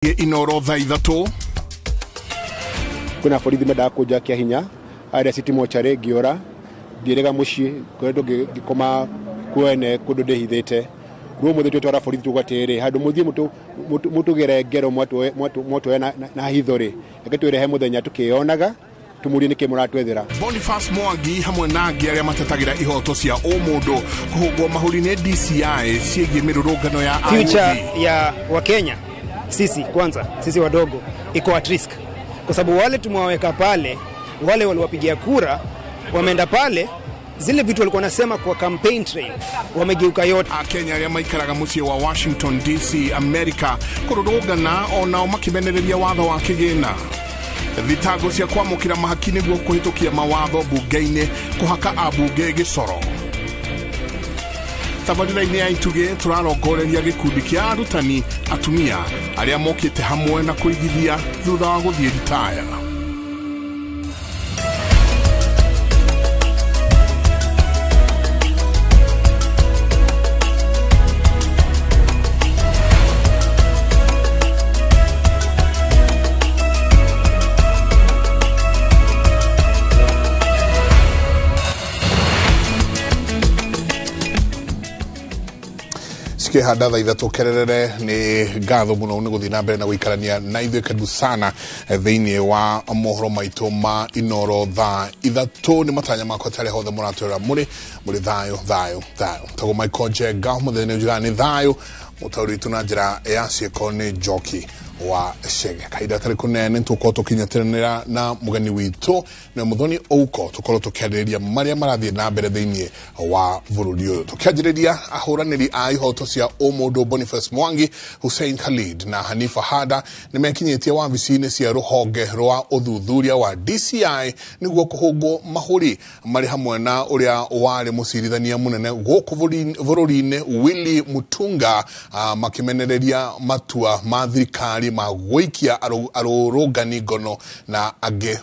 Inoro thaa 3. Kwĩna borithi mendaga kũnjoya kĩa hinya arĩa city mortuary ngĩũra ngĩrĩga mũciĩ ngoretwo ngĩkoma kwene kũndũ ndĩhithĩte. Rĩu ũmũthĩ twetwara borithi tuga atĩrĩrĩ, handũ mũthiĩ mũtũgere ngero mwatwoya na hitho rĩ, reke twĩrehe mũthenya tũkĩyonaga tũmũrie nĩkĩ mũratwethera. Boniface Mwangi hamwe na angĩ arĩa matetagĩra ihoto cia ũmũndũ kũhũngwo mahũri nĩ DCI ciĩgiĩ mĩrũrũngano ya future ya Wakenya. Sisi kwanza, sisi wadogo iko at risk kwa sababu wale tumewaweka pale, wale waliwapigia kura wameenda pale, zile vitu walikuwa wanasema kwa campaign trail wamegeuka yote. Akenya arĩa maikaraga mũciĩ wa Washington DC America kũrũrũngana onao makĩmenereria watho wa kĩgĩna. Thitango cia kwamũkĩra mahaki nĩguo kũhĩtũkia mawatho mbunge-inĩ kũhaka ambunge gĩcoro. Tabarĩra-inĩ ya Itugĩ tũrarongoreria gĩkundi kĩa arutani atumia arĩa mokĩte hamwe na kũigithia thutha wa gũthiĩ ritaya. Cikĩhanda thaa 3 kererere. Nĩ ngatho mũno nĩ gũthiĩ na mbere na gũikarania na ithuĩ. Karibu sana thĩinĩ wa mohoro maitũ ma Inoro thaa 3. Nĩ matanya makwa tarĩa hothe mũratwĩra mũrĩ mũrĩ thayũ thayũ thayũ. Tagwo Michael Njenga mũthenya nĩ njugaga nĩ thayũ. Mũtaũri witũ na njĩra ya ciĩko nĩ Njoki wa Chege. Kahinda tarĩ kũnene tũkorwo tũkinyatanĩra na mũgeni witũ na Muthoni Ouko, tũkorwo tũkĩarĩrĩria marĩa marathiĩ na mbere thĩinĩ wa bũrũri ũyũ, tũkĩanjĩrĩria ahũranĩri a ihoto cia ũmũndũ Boniface Mwangi, Hussein Khalid na Hanifa Hada nĩ mekinyĩtie wabici-inĩ cia rũhonge rwa ũthuthuria wa DCI nĩguo kũhũngwo mahũri marĩ hamwe na ũrĩa warĩ mũcirithania mũnene gũkũ bũrũri-inĩ Willy Mutunga, makĩmenereria matua ma thirikari ma gũikia arũrũngani ngono na angĩ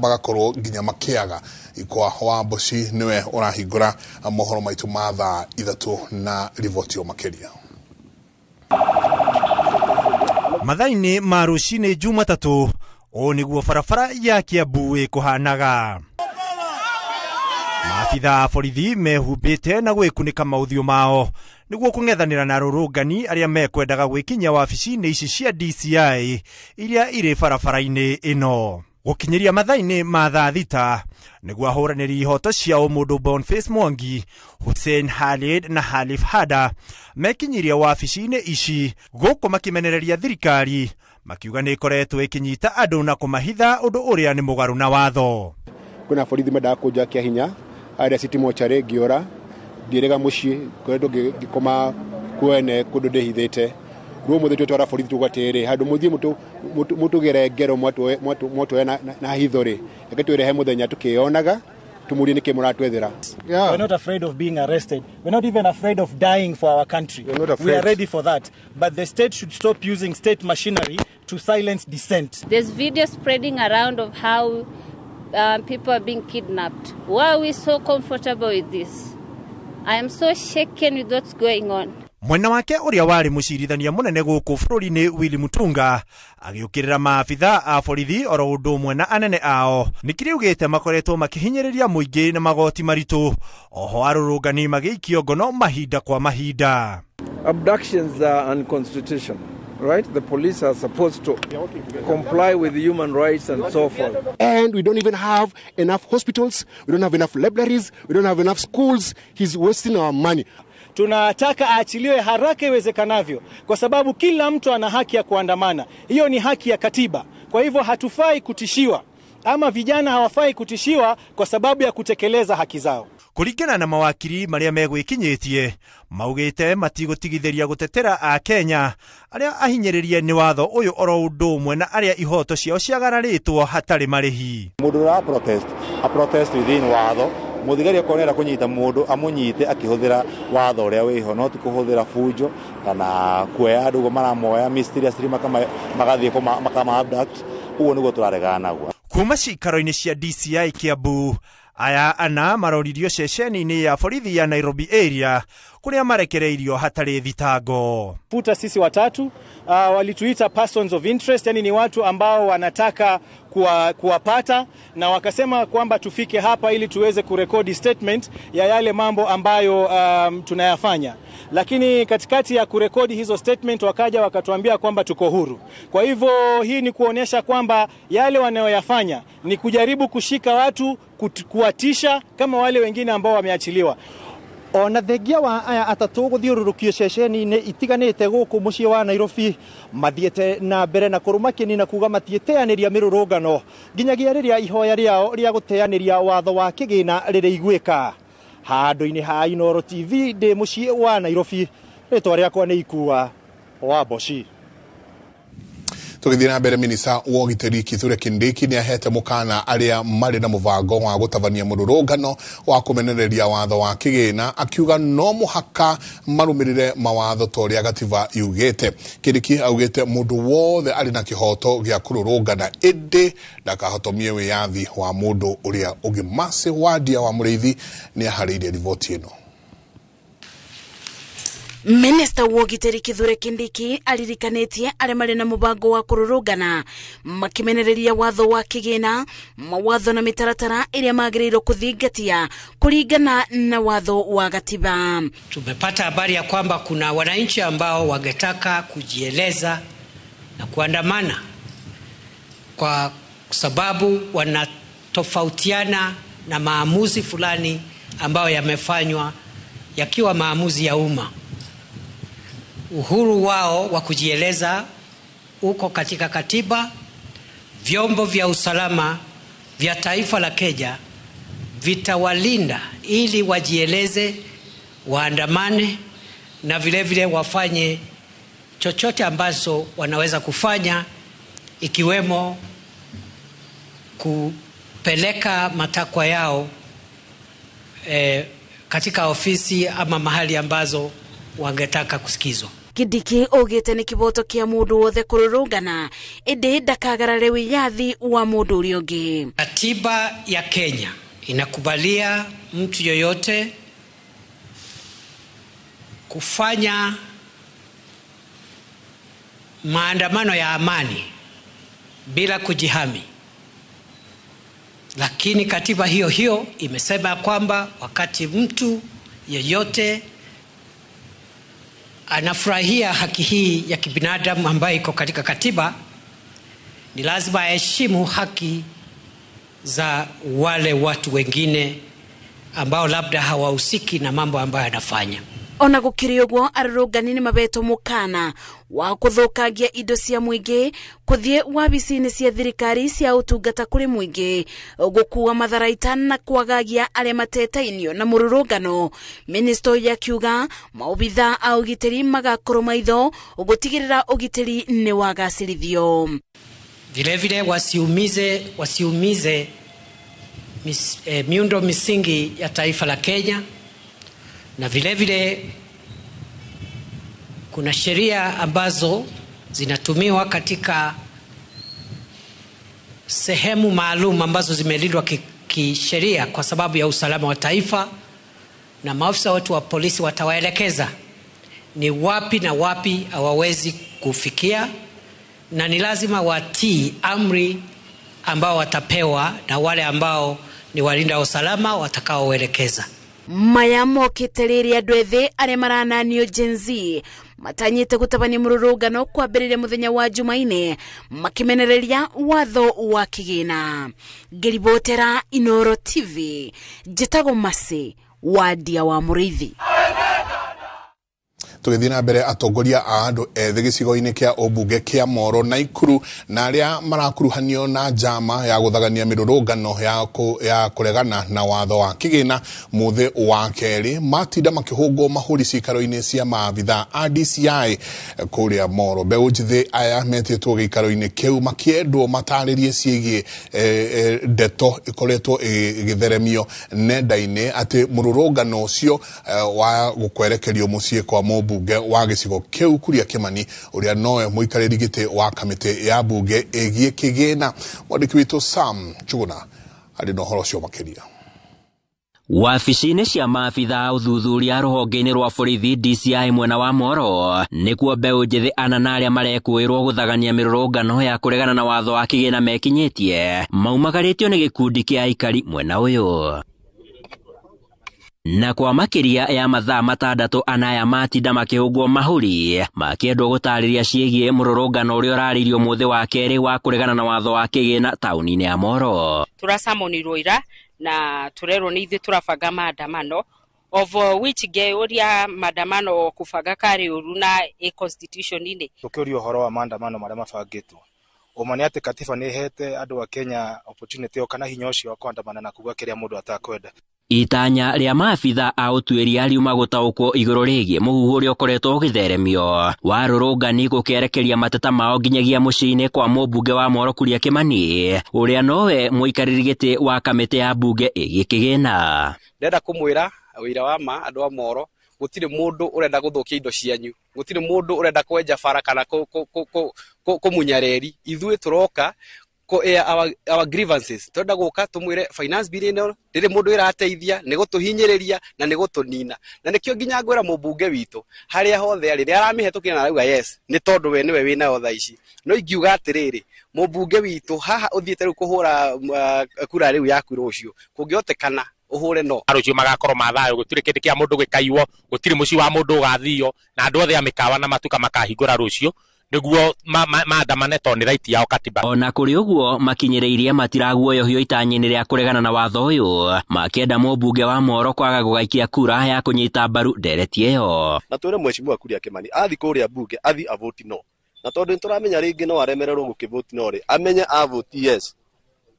magakorwo nginya makĩaga. Ikwa wa Mboci nĩwe ũrahingũra mohoro maitũ ma thaa 3 na riboti o makĩria. Mathaa-inĩ ma rũcinĩ Jumatatũ, ũũ nĩguo barabara ya Kiambu ĩkũhanaga. Maabitha a borithi mehumbĩte na gwĩkunĩka maũthiũ mao nĩguo kũng'ethanĩra na arũrũngani arĩa mekwendaga gwĩkinyia wabici-inĩ ici cia DCI iria irĩ barabara-inĩ ĩno. Gũkinyĩria mathaa-inĩ ma thaa 6 nĩguo ahũranĩri ihoto cia ũmũndũ Boniface Mwangi, Hussein Khalid na Halif Hada mekinyirie wabici-inĩ ici gũkũ makĩmenereria thirikari makiuga nĩ ĩkoretwo ĩkĩnyita andũ na kũmahitha ũndũ ũrĩa nĩ mũgarũ na watho. Kwĩna borithi mendaga kũnjoya kĩa hinya arĩa city mortuary ngĩũra ngĩrĩga mũciĩ ngoretwo ngĩkoma kwene kũndũ ndĩhithĩte. Rĩu ũmũthĩ twetwara borithi tuga atĩrĩrĩ, handũ mũthiĩ mũtũgere ngero mwatwoya na hitho rĩ, reke twĩrehe mũthenya tũkĩyonaga tũmũrie nĩkĩ mũratwethera. We're not afraid of being arrested. We're not even afraid of dying for our country. We're not We are afraid. ready for that. But the state should stop using state machinery to silence dissent. There's video spreading around of how people are being kidnapped. Why are we so comfortable with this? I am so shaken with what's going on. Mwena wake ũrĩa warĩ mũcirithania mũnene gũkũ bũrũri-inĩ Willy Mutunga agĩũkĩrĩra maabitha a borithi oro ũndũ ũmwe na anene ao nĩ kĩrĩa augĩte makoretwo makĩhinyĩrĩria mũingĩ na magoti maritũ, oho arũrũngani magĩikio ngono mahinda kwa mahinda. Abductions are unconstitutional, right? The police are supposed to comply with human rights and so forth. And we don't even have enough hospitals, we don't have enough libraries, we don't have enough schools. He's wasting our money. Tunataka aachiliwe haraka iwezekanavyo, kwa sababu kila mtu ana haki ya kuandamana. Hiyo ni haki ya katiba. Kwa hivyo hatufai kutishiwa, ama vijana hawafai kutishiwa kwa sababu ya kutekeleza haki zao. Kũringana na mawakiri marĩa megwĩkinyĩtie maugĩte matigũtigithĩria gũtetera a Kenya arĩa ahinyĩrĩrie nĩ watho ũyũ oro ũndũ ũmwe na arĩa ihoto ciao ciagararĩtwo hatarĩ marĩhi. Mũndũ ũra protest a protest within watho. Mũthigari okorwo nĩarenda kũnyita mũndũ amũnyite akĩhũthĩra watho ũrĩa wĩho, no ti kũhũthĩra bunjo kana kuoya andũ ũguo maramoya mysteriously magathiĩ makama abduct. Ũguo nĩguo tũraregana naguo. Kuma cikaro-inĩ cia DCI Kiambu, aya ana maroririo ceceni-inĩ ya borithi ya Nairobi area kuria marekereirio hatarĩ thitango. Futa sisi watatu walituita persons of interest, yani ni watu ambao wanataka kuwapata, na wakasema kwamba tufike hapa ili tuweze kurekodi statement ya yale mambo ambayo tunayafanya. Lakini katikati ya kurekodi hizo statement wakaja wakatuambia kwamba tuko huru. Kwa hivyo hii ni kuonesha kwamba yale wanayoyafanya ni kujaribu kushika watu, kuwatisha kama wale wengine ambao wameachiliwa. Ona thengia wa aya atatu guthiururukio ceceni-inĩ itiganĩte gũkũ mũciĩ wa Nairobi mathiĩte na mbere na kũrũma kĩni na kuga matiĩteanĩria mĩrũrũngano nginyagia rĩrĩa ihoya rĩao rĩa gũteanĩria watho wa kĩgĩna rĩrĩiguĩka. Handũ-inĩ ha Inooro TV ndĩ mũciĩ wa Nairobi, rĩtwa rĩakwa nĩ Ikua wa Mboci. Tũgĩthiĩ na mbere, minista wa ũgitĩri Kithure Kindiki nĩ ahete mũkana arĩa marĩ na mũbango wa gũtabania mũrũrũngano wa kũmenereria watho wa kĩgĩna, akiuga no mũhaka marũmĩrĩre mawatho ta ũrĩa gatiba yugĩte. Kindiki augĩte mũndũ wothe arĩ na kĩhoto gĩa kũrũrũngana, ĩndĩ ndakahotomie wĩyathi wa mũndũ ũrĩa ũngĩ. Mercy Wandia wa Mũrĩithi nĩ aharĩirie riboti ĩno. Minista wa ũgitĩri Kithure Kindiki aririkanĩtie arĩa marĩ na mũbango wa kũrũrũngana makĩmenereria watho wa kĩgĩna, mawatho na mĩtaratara ĩrĩa magĩrĩirwo kũthingatia kũringana na watho wa gatiba. Tumepata habari ya kwamba kuna wananchi ambao wangetaka kujieleza na kuandamana kwa sababu wanatofautiana na maamuzi fulani ambayo yamefanywa yakiwa maamuzi ya umma. Uhuru wao wa kujieleza uko katika katiba. Vyombo vya usalama vya taifa la Kenya vitawalinda ili wajieleze, waandamane na vile vile wafanye chochote ambacho wanaweza kufanya, ikiwemo kupeleka matakwa yao katika ofisi ama mahali ambazo wangetaka kusikizwa. Kindiki augĩte nĩ kĩboto kĩa mũndũ wothe kũrũrũngana, ĩndĩ ndakagarare wĩyathi wa mũndũ ũrĩa ũngĩ. Katiba ya Kenya inakubalia mtu yoyote kufanya maandamano ya amani bila kujihami. Lakini katiba hiyo hiyo imesema kwamba wakati mtu yeyote anafurahia haki hii ya kibinadamu ambayo iko katika katiba, ni lazima aheshimu haki za wale watu wengine ambao labda hawahusiki na mambo ambayo anafanya. Ona gũkĩrĩ ũguo, arũrũngani nĩ mabetwo mũkana wa gũthũkangia indo cia mũingĩ, kũthiĩ wabici-inĩ cia thirikari cia ũtungata kũrĩ mũingĩ, gũkua matharaita na kwagagia arĩa matetainio na mũrũrũngano. Minista ũyũ akiuga maobitha a ũgitĩri magakorwo maitho gũtigĩrĩra ũgitĩri nĩ wagacĩrithio. Vile vile wasiumize miundo misingi ya taifa la Kenya, na vile vile kuna sheria ambazo zinatumiwa katika sehemu maalum ambazo zimelindwa kisheria kwa sababu ya usalama wa taifa, na maafisa wetu wa polisi watawaelekeza ni wapi na wapi hawawezi kufikia, na ni lazima watii amri ambao watapewa na wale ambao ni walinda usalama watakaoelekeza. Maya mokĩte rĩrĩa andũ ethĩ arĩa marananio Gen Z matanyĩte gũtabania mũrũrũngano kwambĩrĩria mũthenya wa Jumaine makĩmenereria watho wa kĩgĩna. Ngĩribotera Inooro TV, njĩtagwo Mercy Wandia wa Mũrĩithi. Tũgĩthiĩ na mbere, atongoria a andũ ethĩ gĩcigo-inĩ kĩa ũmbunge kĩa Moro na Ikuru na arĩa marakuruhanio na njama ya gũthagania mĩrũrũngano ya kũregana na watho wa kĩgĩna mũthĩ wa kerĩ matinda makĩhũngwo mahũri cikaro-inĩ cia maabitha a DCI kũrĩa Moro. Mbeũ njĩthĩ aya metĩtwo gĩikaro-inĩ kĩu makĩendwo matarĩrie ciĩgiĩ ndeto ĩkoretwo ĩgĩtheremio nenda-inĩ atĩ mũrũrũngano ũcio wa gũkwerekerio mũciĩ kwa mũmbunge Mũmbunge wa gĩcigo kĩu Kuria Kĩmani ũrĩa nowe mũikarĩri gĩtĩ wa kamĩtĩ ya mbunge ĩgiĩ kĩgĩna. Mwandĩki witũ Sam Njuguna arĩ na ũhoro ũcio makĩria. Wabici-inĩ cia maabitha a ũthuthuria rũhonge-inĩ rwa borithi DCI mwena wa Moro nĩkuo mbeũ njĩthĩ ana na arĩa marekũĩrwo gũthagania mĩrũrũngano ya kũregana na watho wa kĩgĩna mekinyĩtie maumagarĩtio nĩ gĩkundi kĩa aikari mwena ũyũ. Na kwa makĩria ya mathaa 6 anaya matinda makĩhũngwo mahũri makĩendwo gũtarĩria ciĩgiĩ mũrũrũngano ũrĩa ũrarĩirio mũthĩ wa kerĩ wa kũregana na watho wa kĩgĩna taũni-inĩ ya Moro. Tũracamonirwo ira na turerwo nĩ ithuĩ tũrabanga maandamano, of which ngeyũria maandamano kũbanga karĩ ũru na ĩ constitution-inĩ. Tũkĩũria ũhoro wa maandamano marĩa mabangĩtwo, ũma nĩ atĩ katiba nĩ ĩhete andũ a Kenya opportunity kana hinya ũcio wa kũandamana na kuga kĩrĩa mũndũ atakwenda. Itanya rĩa maabitha a ũtuĩria riuma gũtaũkwo igũrũ rĩgiĩ mũhuhu ũrĩa ũkoretwo ũgĩtheremio wa rũrũngani gũkĩerekeria mateta mao nginyagia mũciĩ-inĩ kwa mũmbunge wa Moro Kuria Kĩmani ũrĩa nowe mũikarĩri gĩtĩ wa kamĩtĩ ya mbunge ĩgiĩ kĩgĩna. Ndĩrenda kũmwĩra wĩira wa ma andũ a Moro, gũtirĩ mũndũ ũrenda gũthũkia indo cianyu, gũtirĩ mũndũ ũrenda kwenja bara kana kũmunya reri. Ithuĩ tũroka our grievances, twenda gũka tũmwĩre finance bill ĩno ndĩrĩ mũndũ ĩrateithia, nĩ gũtũhinyĩrĩria na nĩ gũtũnina. Na nĩkĩo nginya ngwĩra mũmbunge witũ harĩa hothe arĩ, rĩrĩa aramĩhetũkĩra na arauga yes, nĩ tondũ we nĩwe wĩnayo thaa ici. No ingiuga atĩrĩrĩ, mũmbunge witũ haha ũthiĩte rĩu kũhũra kura rĩu yaku rũciũ, kũngĩhotekana ũhũre no. Rũciũ magakorwo ma thayũ, gũtirĩ kĩndũ kĩa mũndũ gĩkaiywo, gũtirĩ mũciĩ wa mũndũ ũgathio, na andũ othe a mĩkawa na matuka makahingũra rũciũ nĩguo maandamane tondũ nĩ right yao katiba. Ona kũrĩ ũguo makinyĩrĩirie matiraguoyohio itanya-inĩ rĩa kũregana na watho ũyũ, makĩenda mũmbunge wa Moro kwaga gũgaikia kura ya kũnyita mbaru ndereti ĩyo. Na twĩre mheshimiwa Kuria Kĩmani athi kũrĩa mbunge athi avoti no, na tondũ nĩtũramenya rĩngĩ no aremererwo gũkĩvoti no rĩ, amenye avoti yes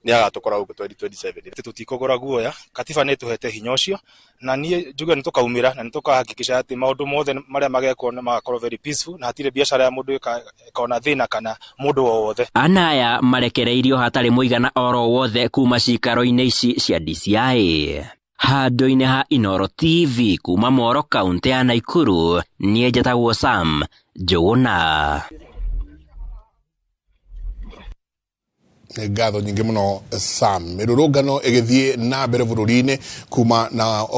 nĩ agatũkora gũkũ 2027. Tũtikũgũra guoya, katiba nĩ ĩtũhete hinya ũcio, na niĩ njuge nĩ tũkaumĩra na nĩ tũkahakikisha atĩ maũndũ mothe marĩa magekwo nĩ magakorwo very peaceful na hatirĩ biacara ya mũndũ ĩkona thĩna kana mũndũ o wothe. Ana aya marekereirio hatarĩ mũigana oro wothe kuma cikaro-inĩ ici cia DCI. Handũ-inĩ ha Inooro TV kuma Moro kaunti ya Naikuru, niĩ njĩtagwo Sam Njuguna. Ngatho nyingĩ mũno Sam. Mĩrũrũngano ĩgĩthiĩ na mbere bũrũri-inĩ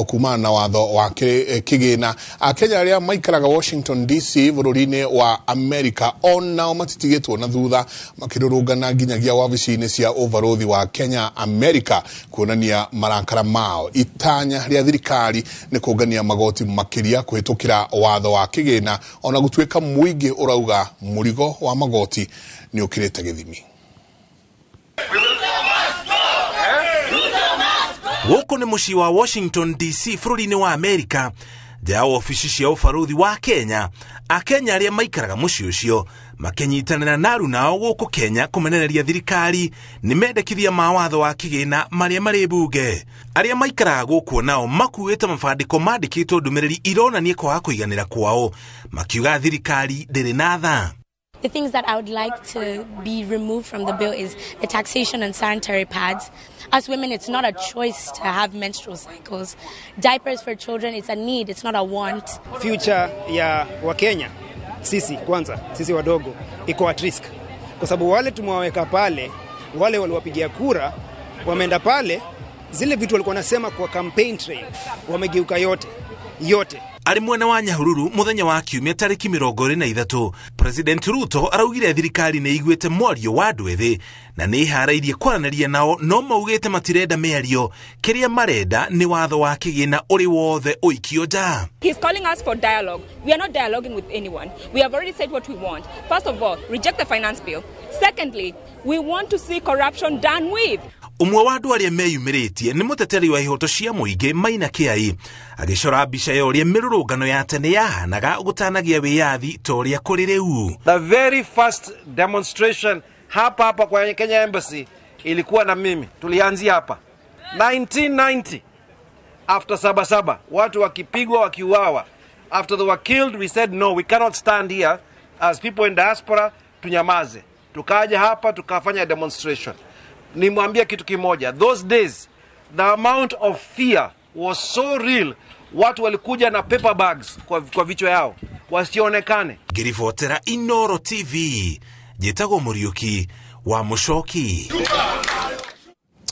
kuma na watho wa kĩgĩna. Akenya arĩa maikaraga Washington DC bũrũri-inĩ wa America onao matitigĩtwo na thutha, makĩrũrũngana nginyagia wabici-inĩ cia ũbarũthi wa Kenya America kuonania marakara mao. Itanya rĩa thirikari nĩ kũngania magoti makĩria kũhĩtũkĩra watho wa kĩgĩna, ona gũtuĩka mũingĩ ũrauga mũrigo wa magoti nĩ ũkĩrĩte gĩthimi. Gũkũ nĩ mũciĩ wa Washington DC bũrũri-inĩ wa Amerika, nja ya wabici cia ũbarũthi wa Kenya, Akenya arĩa maikaraga mũciĩ ũcio makĩnyitanĩra na arunao gũkũ Kenya kũmenereria thirikari nĩ mendekithia ma watho wa kĩgĩna marĩa marĩ mbunge. Arĩa maikaraga gũkũ nao makuĩte mabandĩko mandĩkĩtwo ndũmĩrĩri ironania kwaga kũiganĩra kwao, makiuga thirikari ndĩrĩ na tha. The things that I would like to be removed from the bill is the taxation on sanitary pads. As women, it's not a choice to have menstrual cycles. Diapers for children, it's a need, it's not a want. Future ya Wakenya, sisi kwanza, sisi wadogo, iko at risk. Kwa sababu wale tumewaweka pale, wale waliwapigia kura, wameenda pale, zile vitu walikuwa wanasema kwa campaign trail, wamegeuka yote, yote. Arĩ mwena wa Nyahururu mũthenya wa kiumia tarĩki 23, President Ruto araugire thirikari nĩ iguĩte mwario wa andũ ethĩ na nĩ ĩharĩirie kwaranĩria nao, no maugĩte matirenda mĩario, kĩrĩa marenda nĩ watho wa kĩgĩna ũrĩ wothe ũikio nja. He's calling us for dialogue. We are not dialoguing with anyone. We have already said what we want. First of all, reject the finance bill. Secondly, we want to see corruption done with. Ũmwe wa andũ arĩa meyumĩrĩtie nĩ mũteteri wa ihoto cia mũingĩ Maina Kĩai agĩcora mbica ya ũrĩa mĩrũrũngano ya tene yahanaga gũtanagia wĩyathi ta ũrĩa kũrĩ rĩu. The very first demonstration hapa hapa kwa Kenya Embassy ilikuwa na mimi. Tulianzia hapa 1990 after Sabasaba, watu wakipigwa wakiuawa. After they were killed, we said no, we cannot stand here as people in diaspora, tunyamaze. Tukaja hapa tukafanya demonstration. Nimwambia kitu kimoja, those days the amount of fear was so real. Watu walikuja na paper bags kwa vichwa yao, wasionekane. Ngĩribotera Inooro TV njĩtagwo Mũriũki wa Mũcoki.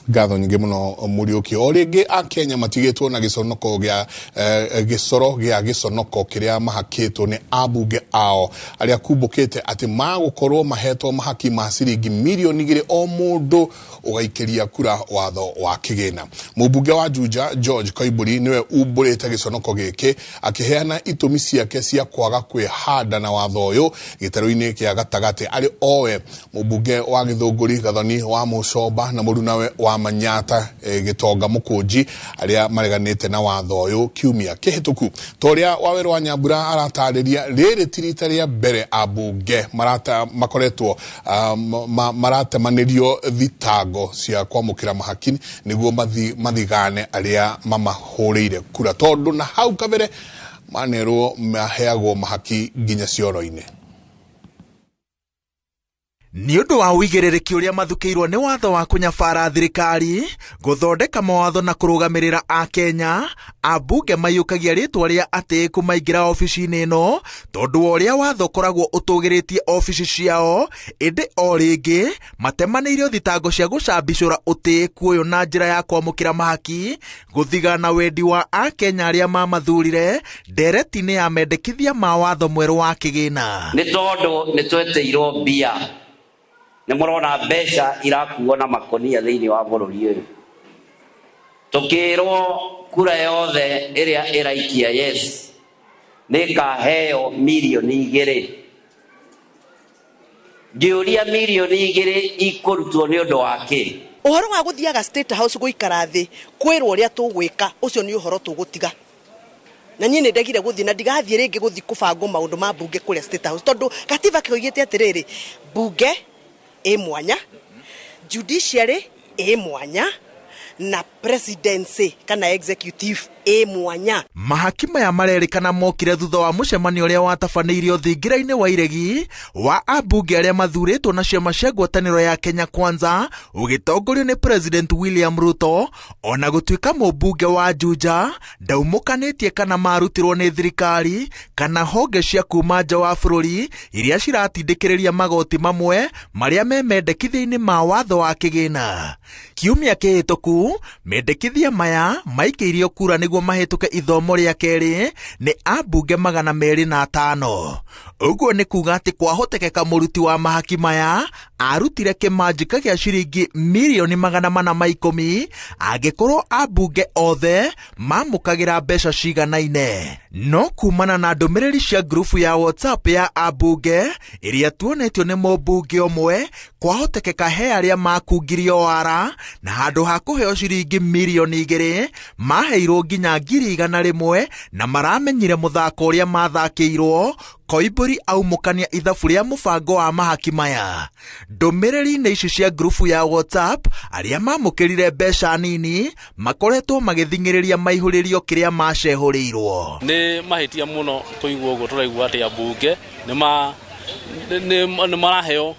Ngatho nyingĩ mũno Mũriũki. O rĩngĩ Akenya matigĩtwo na gĩconoko gĩa gĩcoro gĩa gĩconoko kĩrĩa mahakĩtwo nĩ ambunge ao arĩa kumbũkĩte atĩ magũkorwo mahetwo mahaki ma ciringi mirioni 2 o mũndũ ũgaikĩria kura watho wa kĩgĩna. Mũmbunge wa Juja George Koimbũri nĩwe umbũrĩte gĩconoko gĩkĩ akĩheana itũmi ciake cia kwaga kwĩhanda na watho ũyũ gĩtarũ-inĩ kĩa gatagatĩ arĩ owe mũmbunge wa Gĩthũngũri Gathoni wa Mũcomba na mũrunawe wa Manyata Gĩtonga Mũkũnji arĩa mareganĩte na watho ũyũ kiumia kĩhĩtũku. Ta ũrĩa Wawerũ wa Nyambura aratarĩria, rĩrĩ ti rita rĩa mbere ambunge makoretwo maratemanĩrio thitango cia kwamũkĩra mahaki nĩguo mathigane arĩa mamahũrĩire kura, tondũ na hau kabere manerwo maheagwo mahaki nginya cioro-inĩ. Nĩ ũndũ wa ũigĩrĩrĩki ũrĩa mathukĩirwo nĩ watho wa kũnyabara thirikari gũthondeka mawatho na kũrũgamĩrĩra Akenya, ambunge maiyũkagia rĩtwa rĩa atĩĩku maingĩra obici-inĩ ĩno tondũ wa ũrĩa watho ũkoragwo ũtũgĩrĩtie obici ciao, ĩndĩ o rĩngĩ matemanĩirio thitango cia gũcambicũra ũtĩĩku ũyũ na njĩra ya kwamũkĩra mahaki gũthigana wendi wa Akenya arĩa mamathurire ndereti-inĩ ya mendekithia ma watho mwerũ wa kĩgĩna. Nĩ tondũ nĩ twetĩirwo mbia, nĩ mũrona mbeca irakuo na makonia thĩinĩ wa bũrũri ũyũ, tũkĩrwo kura yothe ĩrĩa ĩraikia yes nĩ ĩkaheo mirioni 2. Ngĩũria mirioni 2 ikũrutwo nĩ ũndũ wa kĩ? Ũhoro wa gũthiaga State House gũikara thĩ kwĩrwo ũrĩa tũgwĩka, ũcio nĩ ũhoro tũgũtiga. Na niĩ nĩ ndegire gũthiĩ na ndigathiĩ rĩngĩ gũthiĩ kũbangwo maũndũ ma mbunge kũrĩa State House, tondũ gatiba koigĩte atĩrĩrĩ, mbunge ĩ mwanya, judiciary ĩ mwanya, na presidency kana executive ĩ mwanya. Mahaki maya marerĩkana mokire thutha wa mũcemanio ũrĩa watabanĩirio thingira-inĩ wa Iregi wa ambunge arĩa mathurĩtwo na ciama cia ngwatanĩro ya Kenya Kwanza ũgĩtongorio nĩ President William Ruto, ona gũtuĩka mũmbunge wa Juja ndaumũkanĩtie kana marutirwo nĩ thirikari kana honge cia kuma nja wa bũrũri iria ciratindĩkĩrĩria magoti mamwe marĩa me mendekithia-inĩ ma watho wa kĩgĩna. Kiumia kĩhĩtũku mendekithia maya maikĩirio kura nĩguo mahĩtũke ithomo rĩa kerĩ nĩ ambunge 205. Ũguo nĩ kuga atĩ kwahotekeka mũruti wa mahaki maya arutire kĩmanjĩka gĩa ciringi mirioni 410 angĩkorwo ambunge othe mamũkagĩra mbeca ciganaine. No kumana na ndũmĩrĩri cia ngurubu ya WhatsApp ya ambunge ĩrĩa tuonetio nĩ mũmbunge ũmwe, kwahotekeka he arĩa makungirio wara na handũ ha kũheo ciringi mirioni 2 maheirwo nginya 100,000 na maramenyire mũthako ũrĩa mathakĩirwo. Koimbũri aumũkania ithabu rĩa mũbango wa mahaki maya. Ndũmĩrĩri-inĩ ici cia ngurubu ya WhatsApp, arĩa mamũkĩrire mbeca nini makoretwo magĩthing'ĩrĩria maihũrĩrio kĩrĩa macehũrĩirwo. Nĩ mahĩtia mũno kũigua ũguo tũraigua atĩ ambunge nĩ maraheo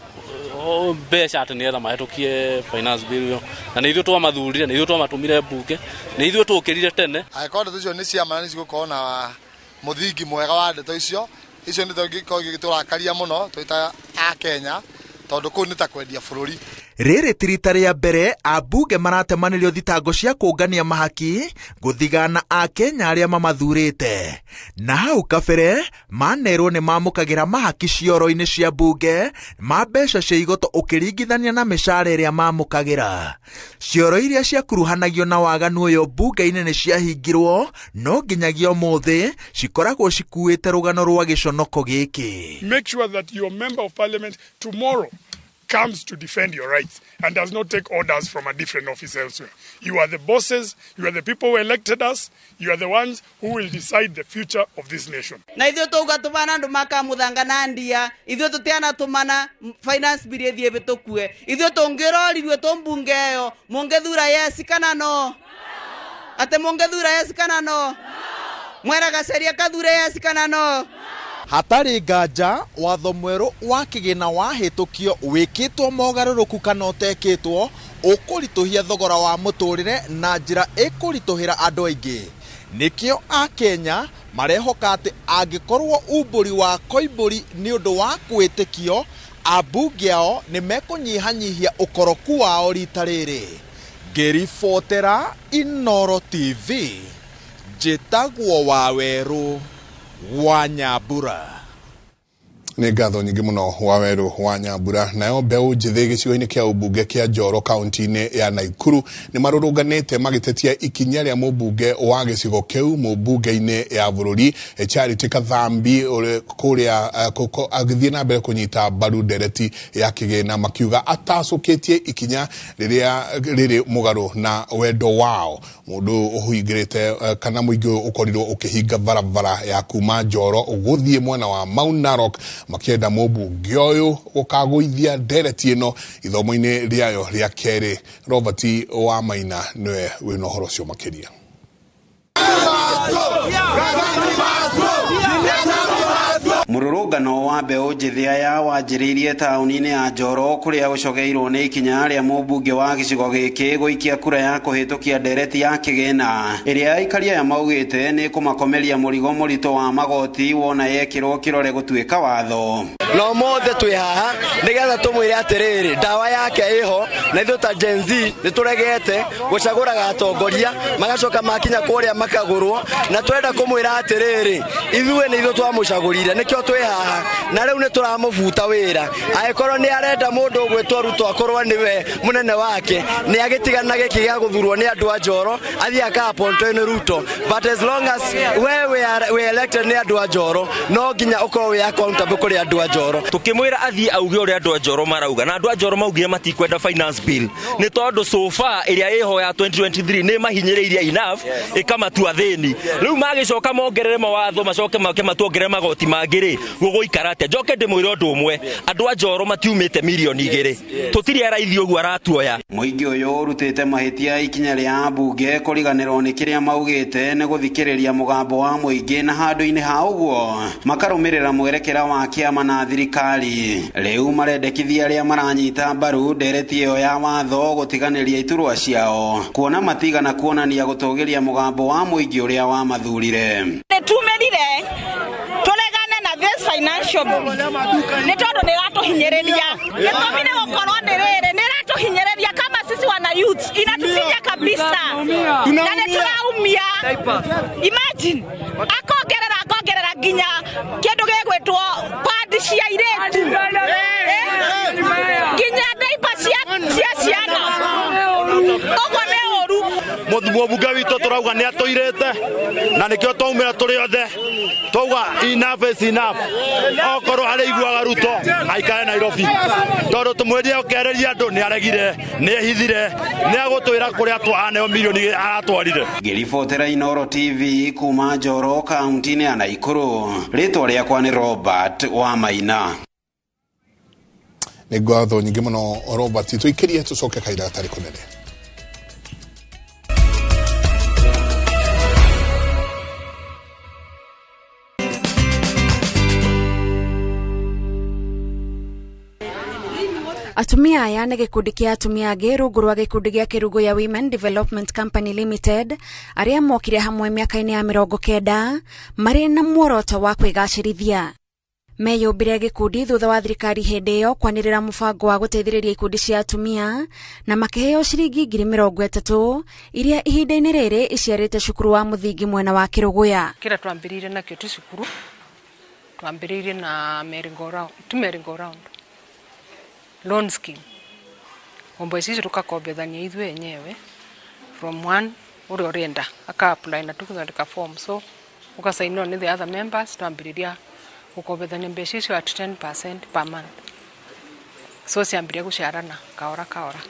mbeca atĩ nĩgetha mahĩtũkie finance bill ĩyo, na nĩ ithuĩ twamathurire, nĩ ithuĩ twamatũmire mbunge, nĩ ithuĩ tũkĩrire tene. Angĩkorwo ndeto icio nĩ ciama na nĩ cigũkorwo na mũthingi mwega wa ndeto icio, icio nĩ tũngĩkorwo igĩtũrakaria mũno twĩ ta Akenya, tondũ kũu nĩ ta kwendia bũrũri. Rĩrĩ ti rita rĩa mbere ambunge maratemanĩrio thitango cia kũngania mahaki gũthigana Akenya arĩa mamathurĩte. Na hau kabere manerwo nĩ mamũkagĩra mahaki cioro-inĩ cia mbunge ma mbeca cia igoto ũkĩringithania na mĩcara ĩrĩa mamũkagĩra. Cioro iria ciakuruhanagio na waganu ũyũ mbunge-inĩ nĩ ciahingirwo, no nginyagia ũmũthĩ cikoragwo cikuĩte rũgano rwa gĩconoko gĩkĩ. Make sure that your member of parliament tomorrow comes to defend your rights and does not take orders from a different office elsewhere. You are the bosses, you are the people who elected us, you are the ones who will decide the future of this nation. Na ithuĩ twauga tũmana andũ makamũthanga na ndia, ithuĩ tũtianatũmana finance bill ĩthiĩ ĩhĩtũkue, ithuĩ tũngĩrorirwe tũmbunge ĩyo, mũngĩthura yes kana no? Atĩ mũngĩthura yes kana no? Mweraga Ceria kathure yes kana no? Hatarĩ nganja watho mwerũ wa kĩgĩna wahĩtũkio wĩkĩtwo mogarũrũku kana ũtekĩtwo ũkũritũhia thogora wa mũtũrĩre na njĩra ĩkũritũhĩra andũ aingĩ. Nĩkĩo Akenya Marehoka atĩ angĩkorwo umbũri wa Koimbũri nĩ ũndũ wa kwĩtĩkio, ambunge ao nĩ mekũnyihanyihia ũkoroku wao rita rĩrĩ. Ngĩribotera Inooro TV, njĩtagwo Wawerũ wa Nyambura. Nĩ ngatho nyingĩ mũno Wawerũ wa Nyambura. Nayo mbeũ njĩthĩ gĩcigo-inĩ kĩa ũmbunge kĩa Njoro kaunti-inĩ ya Naikuru nĩ marũrũnganĩte magĩtetia ikinya rĩa mũmbunge wa gĩcigo kĩu mũmbunge-inĩ ya bũrũri Charity Kathambi kũrĩa agĩthiĩ na mbere kũnyita mbaru ndereti ya kĩgĩna, makiuga atacũkĩtie ikinya rĩrĩa rĩrĩ mũgarũ na wendo wao. Mũndũ ũhingĩrĩte kana mũingĩ ũyũ ũkorirwo ũkĩhinga barabara ya kuma Njoro gũthiĩ mwena wa Mau Narok, makienda mũmbunge ũyũ gũkagũithia ndereti ĩno ithomo-inĩ rĩayo rĩa kerĩ. Robert wa Maina nĩwe wĩna ũhoro ũcio makĩria. Mũrũrũngano wa mbeũ njĩthĩ aya wanjĩrĩirie taũni-inĩ ya Njoro kũrĩa gũcogeirwo nĩ ikinya rĩa mũmbunge wa gĩcigo gĩkĩ gũikia kura ya kũhĩtũkia ndereti ya kĩgĩna ĩrĩa aikari aya maugĩte nĩ kũmakomeria mũrigo mũritũ wa magoti wona yekĩrwo kĩrore gũtuĩka watho. Na ũmũthĩ twĩ haha nĩgetha tũmwĩre atĩrĩrĩ, ndawa yake ĩho na ithuĩ ta Gen Z nĩtũregete gũcagũraga atongoria magacoka makinya kũrĩa makagũrwo, na twenda kũmwĩra atĩrĩrĩ, ithuĩ nĩ ithuĩ twamũcagũrire nĩkĩo twĩ haha na rĩu nĩtũramũbuta wĩra. Angĩkorwo nĩ arenda mũndũ ũgwĩtwo Ruto akorwo nĩwe mũnene wake, nĩ agĩtigana gĩkĩ gĩa gũthurwo nĩ andũ a Njoro athiĩ aka-appointwo nĩ Ruto, but as long as we elected nĩ andũ a Njoro no nginya ũkorwo wĩ accountable kũrĩ andũ a Njoro. Tukimwira athie auge uria andu a Njoro marauga, na andu a Njoro maugire matikwenda finance bill ni tondu so far iria iho ya 2023 ni mahinyiriirie enough ikamatua thini. Riu magicoka mongerere mawatho macoke make matuongerere magoti mangi ri guguikara atia? Njoke ndimwire undu umwe, andu a Njoro matiumite milioni 2, tutiri araithi uguo aratuoya. Mũingĩ ũyũ ũrutĩte mahĩtia ikinya rĩa ambunge kũriganĩrwo nĩ kĩrĩa maugĩte nĩ gũthikĩrĩria mũgambo wa mũingĩ, na handũ-inĩ ha ũguo makarũmĩrĩra mwerekera wa kĩama na thirikari. Rĩu marendekithia arĩa maranyita mbaru ndereti ĩyo ya watho gũtiganĩria iturwa ciao, kuona matigana kuonania gũtũgĩria mũgambo wa mũingĩ ũrĩa wamathurire. Nĩtumĩrire tũregane na this financial bill nĩ tondũ nĩ ĩratũhinyĩrĩria. Gĩtũmi nĩ gũkorwo nĩ rĩrĩ, nĩ ĩratũhinyĩrĩria kama sisi wana youth, inatufinya kabisa na nĩ tũraumia. Imagine akongerera nginya kĩndũ gĩgwĩtwo pad cia airĩtu, nginya diaper cia ciana. Ũguo nĩ ũru. Mũmbunge witũ tũrauga nĩ atũirĩte na nĩkĩo twaumĩra tũrĩ othe twauga enough is enough. Okorwo arĩiguaga Ruto aikare Nairobi, tondũ tũmwĩrire ũkereria andũ nĩ aregire, nĩ ehithire, nĩ agũtwĩra kũrĩa aneo milioni aratwarire. Ngĩribotera Inooro TV kuma Njoro kaunti-inĩ ya Naikuru, rĩtwa rĩakwa nĩ Robert wa Maina. Nĩ ngatho nyingĩ mũno Robert, tũikĩrie tũcoke kahinda gatarĩ kũnene. Atumia aya nĩ gĩkundi kĩa atumia angĩ rungu rwa gĩkundi gĩa Kĩrungu ya Women Development Company Limited arĩa mokire hamwe mĩaka-inĩ ya 90 marĩ na muoroto wa kwĩgacĩrithia. Meyũmbire gĩkundi thutha wa thirikari hĩndĩ ĩyo kwanĩrĩra mũbango wa gũteithĩrĩria ikundi cia atumia na makĩheo ciringi 30,000 iria ihinda-inĩ rĩrĩ iciarĩte cukuru wa mũthingi mwena wa Kĩrũgũya. Kĩrĩa twambĩrĩirie nakĩo ti cukuru, twambĩrĩirie na merry-go-round loan scheme. Ngombo ici tukakombethania ithuĩ enyewe from one ũrĩa ũrenda aka apply na tũgathondeka form, so ũkasainwo nĩ the other members, twambĩrĩria gũkombethania mbeca icio at 10% per month, so ciambĩrĩria gũciarana kahora kahora.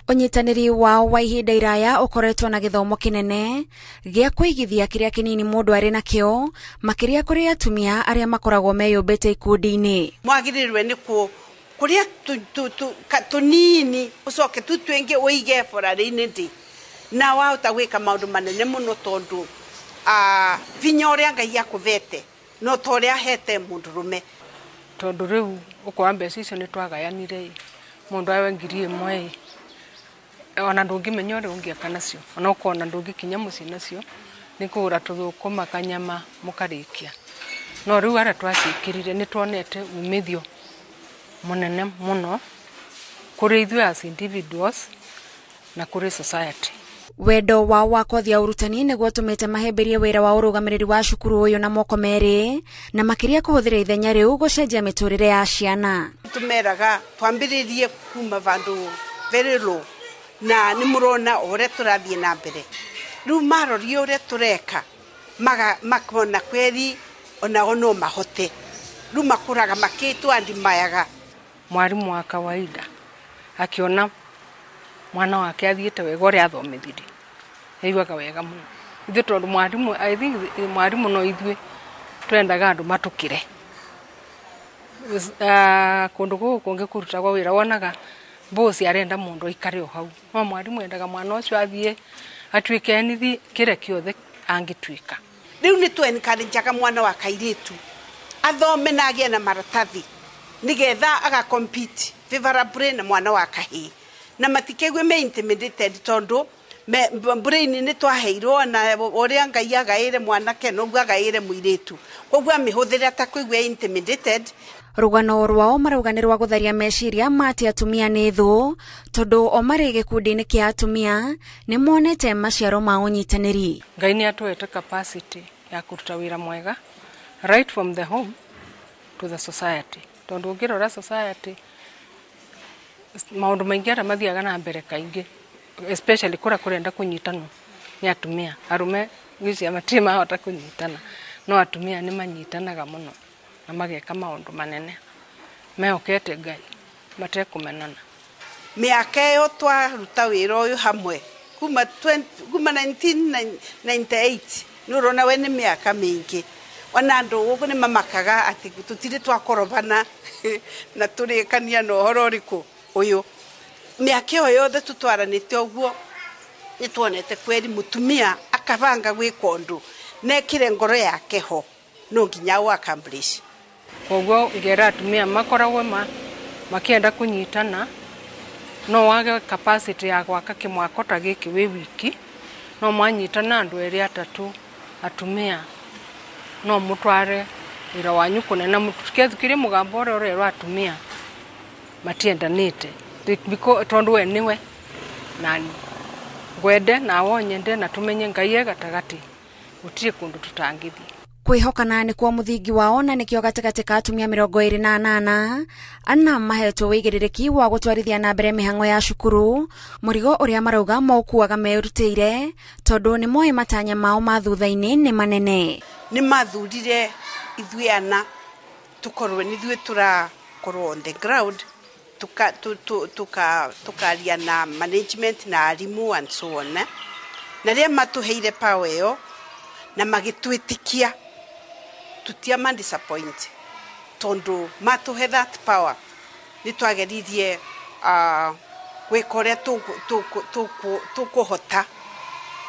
Ũnyitanĩri wao wa ihinda iraya ũkoretwo na gĩthomo kĩnene gĩa kũigithia kĩrĩa kĩnini mũndũ arĩ nakĩo, makĩria kũrĩ atumia arĩa makoragwo meyũmbĩte ikundi-inĩ. Mwagĩrĩirwe nĩ kuria tunini ucoke tu twingi uige borari-inĩ ndĩ na wahota gwĩka maũndũ manene mũno tondũ vinya ũrĩa Ngai akũvete no ta ũrĩa ahete mũndũrũme. Tondũ rĩu ũkora mbeca icio nĩ twagayanire, mũndũ awe 1,000 ona ndũngĩmenya ũrĩa ũngĩaka nacio, ona ũkona ndũngĩkinya mũciĩ nacio, Nĩ kũgũra tũthũkũma kanyama mũkarĩkia. No rĩu harĩa twaciĩkĩrire nĩ tuonete umithio mũnene mũno kũrĩ ithuĩ as individuals na kũrĩ society. Wendo wao wa kothi ya ũrutani nĩguo ũtũmĩte mahĩmbĩrie wĩra wa ũrũgamĩrĩri wa cukuru ũyũ na moko merĩ, na makĩria kũhũthĩra ithenya rĩu gũcenjia mĩtũrĩre ya ciana. Tũmeraga twambĩrĩrie kuma vandũ very low, na nĩ mũrona ũrĩa tũrathiĩ na mbere. Rĩu maroria ũrĩa tũreka, makona kweri onao no mahote. Rĩu makũraga makĩtwandimayaga. Mwarimu wa kawaida akiona mwana wake athiĩte wega ũrĩa athomithirie, aiguaga wega mũno. Ithuĩ tondũ mwarimu, I think mwarimu no ithuĩ twendaga andũ matũkĩre. Kũndũ gũkũ kũngĩ kũrutagwo wĩra wonaga bosi arenda mũndũ aikare o hau, no mwarimu endaga mwana ũcio athiĩ atuĩke anything kĩrĩa kĩothe angĩtuĩka. Rĩu nĩ tũ-encourage-aga mwana wa kairĩtu athome na agĩe na maratathi nĩgetha aga compete favorably na mwana wa kahĩĩ, na matikeigue me intimidated tondũ brain nĩ twaheirwo na ũrĩa Ngai agaĩre mwanake noguo agaĩre mũirĩtu, koguo amĩhũthĩre atakũigua intimidated. Rũgano rwao marauga nĩ rwa gũtharia meciria ma atĩ atumia nĩ thũ, tondũ o marĩ gĩkundi-inĩ kĩa atumia nĩ monete maciaro ma ũnyitanĩri. Ngai nĩ atũhete capacity ya kũruta wĩra mwega right from the home to the society, tondũ ũngĩrora society maũndũ maingĩ arĩa mathiaga na mbere kaingĩ, especially kũrĩa kũrenda kũnyitanwo nĩ atumia. Arũme ngwĩciria matirĩ mahota kũnyitana, no atumia nĩ manyitanaga mũno na mageka maũndũ manene mehokete Ngai matekũmenana. Mĩaka ĩyo twaruta wĩra ũyũ hamwe kuma 1998 nĩ ũrona we nĩ mĩaka mĩingĩ. Ona andũ gũkũ nĩ mamakaga atĩ tũtirĩ twakorobana na tũrĩkania na ũhoro ũrĩkũ ũyũ. Mĩaka ĩyo yothe tũtwaranĩte ũguo nĩ tuonete kweri mũtumia akabanga gwĩka ũndũ na ekĩre ngoro yake ho no nginya ũ accomplish. Koguo ngera atumia makoragwo makĩenda kũnyitana, no wage capacity ya gwaka kĩmwako ta gĩkĩ wĩ wiki, no mwanyitana andũ erĩ atatũ atumia no mũtware wĩra wanyu kũnene. Mũtigethukirie mũgambo ũrĩa ũrerwo atumia matiendanĩte, tondũ we nĩwe na ngwende nawe ũnyende na tũmenye Ngai e gatagatĩ, gũtirĩ kũndũ tũtangĩthiĩ. Kwĩhokana nĩkuo mũthingi wao na nĩkĩo gatagatĩ ka atumia 28 ana mahetwo wĩigĩrĩrĩki wa gũtwarithia na mbere mĩhang'o ya cukuru, mũrigo ũrĩa marauga maũkuaga merutĩire tondũ nĩ moĩ matanya mao ma thutha-inĩ nĩ manene. Nĩ mathurire ithuĩ ana tũkorwo nĩ ithuĩ tũrakorwo on the ground, tukaria na management na arimũ and so on, na rĩrĩa matũheire power ĩyo na magĩtwĩtĩkia tutiama disappoint tondũ matũhe that power nĩ twageririe gwĩka ũrĩa tũkũhota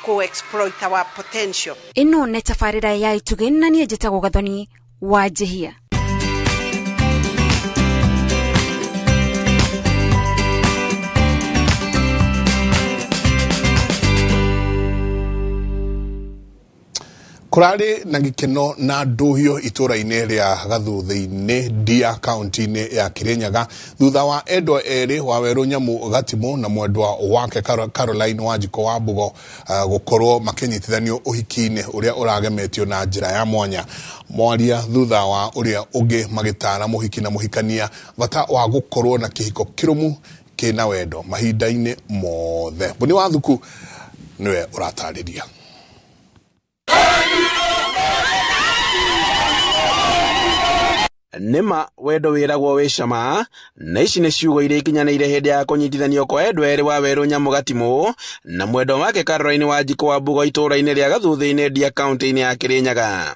kũ exploit our potential. Ĩno nĩ tabarĩra ya Itugĩ na niĩ njĩtagwo Gathoni wa Njihia. Kũrarĩ na gĩkeno na ndũhio itũra-inĩ rĩa Gathuthi-inĩ Ndia kaunti-inĩ ya Kirinyaga thutha wa endwa erĩ wa Werũ Nyamu Gatimũ na mwendwa wake Caroline Wanjikũ wa Mbugo gũkorwo makĩnyitithanio ũhiki-inĩ ũrĩa ũragemetio na njĩra ya mwanya. Mwaria thutha wa ũrĩa ũngĩ magĩtara mũhiki na mũhikania bata wa gũkorwo na kĩhiko kĩrũmu kĩna wendo mahinda-inĩ mothe. Mbũni wa Thuku nĩwe ũratarĩria. Nĩma wendo wĩragwo wĩ cama, na ici nĩ ciugo iria ikinyanĩire hĩndĩ ya kũnyitithanio kwa endwa erĩ wa Werũ Nyamu Gatimũ na mwendwa wake Caroline Wanjikũ wa Mbugo itũũra-inĩ rĩa Gathuthi-inĩ Ndia kaunti-inĩ ya Kirinyaga.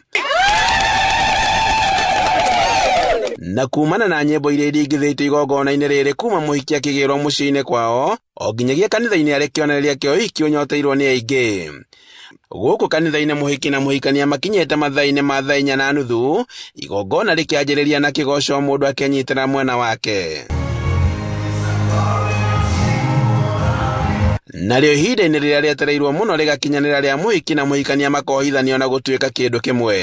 Na kumana na nyĩmbo iria iringithĩtio igongona-inĩ rĩrĩ kuma mũhiki akĩgĩrwo mũciĩ-inĩ kwao o nginyagia kanitha-inĩ arĩ kĩonereria kĩa ũhiki ũnyoteirwo nĩ aingĩ. Gũkũ kanitha-inĩ mũhiki na mũhikania makinyĩte mathaa-inĩ ma thaa 4:30, igongona rĩkĩanjĩrĩria na kĩgoco mũndũ akĩnyitĩra mwena wake. Narĩo ihinda-inĩ rĩrĩa rĩetereirwo mũno rĩgakinyanĩra rĩa mũhiki na mũhikania makohithanio na gũtuĩka kĩndũ kĩmwe.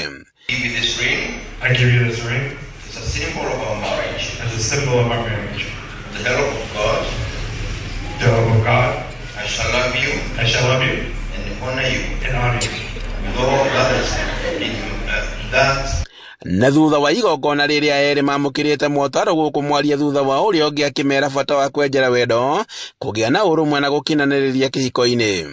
I give you this ring. As a symbol of our marriage. As a symbol of our marriage. The help of God. The help of God. I shall love you. I shall love you. And honor you. And honor you. With all that is in that. Na thutha wa igongona rĩrĩa erĩ mamũkĩrĩte motaro gũkũ mwaria thutha wa ũrĩa ũngĩ akĩmera bata wa kwenjera wendo, kũgĩa na ũrũmwe na gũkinanĩrĩria kĩhiko-inĩ.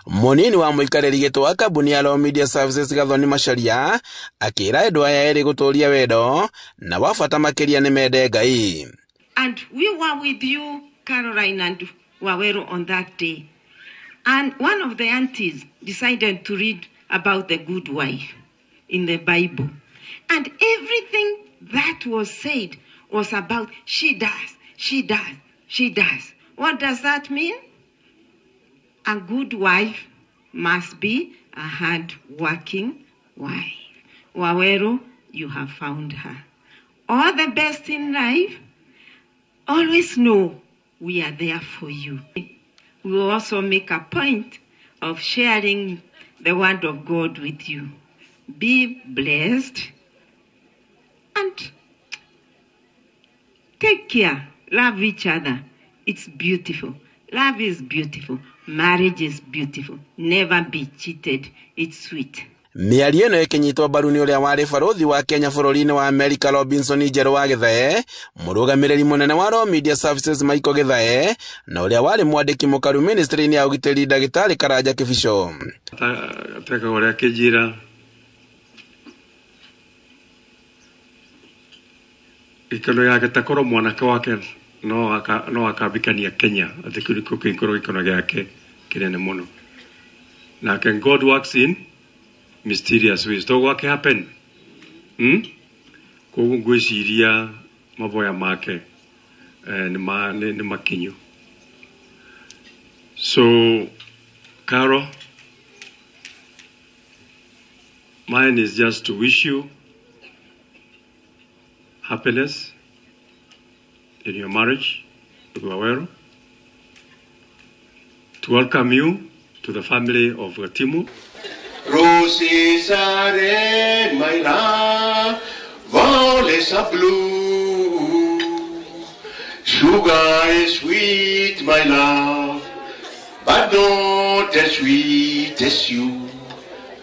Munini wa mũikarĩri gĩtĩ wa kambuni ya Royal Media Services Gathoni Macharia akĩra andũ aya erĩ gũtũũria wendo na wa bata makĩria nĩ mende Ngai. And we were with you, Caroline and Waweru, on that day. And one of the aunties decided to read about the good wife in the Bible. And everything that was said was about she does, she does, she does. What does that mean? A good wife must be a hard-working wife. Waweru, you have found her. All the best in life. Always know we are there for you. We will also make a point of sharing the word of God with you. Be blessed and take care. Love each other. It's beautiful. Love is beautiful. Marriage is beautiful. Never be cheated. It's sweet. Mĩario ĩno ĩkĩnyitwo mbaru nĩ ũrĩa warĩ barũthi wa Kenya bũrũri-inĩ wa Amerika Robinson Njerũ wa Gĩthae, mũrũgamĩrĩri mũnene wa Royal Media Services Michael Gĩthae, na ũrĩa warĩ mwandĩki mũkaru ministry-inĩ ya ũgitĩri Ndagĩtarĩ Karanja Kĩbico. Ateka ũrĩa kĩnjĩra gĩkeno gĩake takorwo mwanake wake no akambikania Kenya, atĩ kĩu nĩkĩo kĩngĩkorwo gĩkeno gĩake kĩnene mũno. Nake God works in mysterious ways. To gwake happen. Koguo ngwĩciria maboya make nĩ makinyu. So Caro, mine is just to wish you happiness in your marriage with Waweru, to welcome you to the family of Gatimu. Roses are red, my love, violets are blue. Sugar is sweet, my love, but not as sweet as you.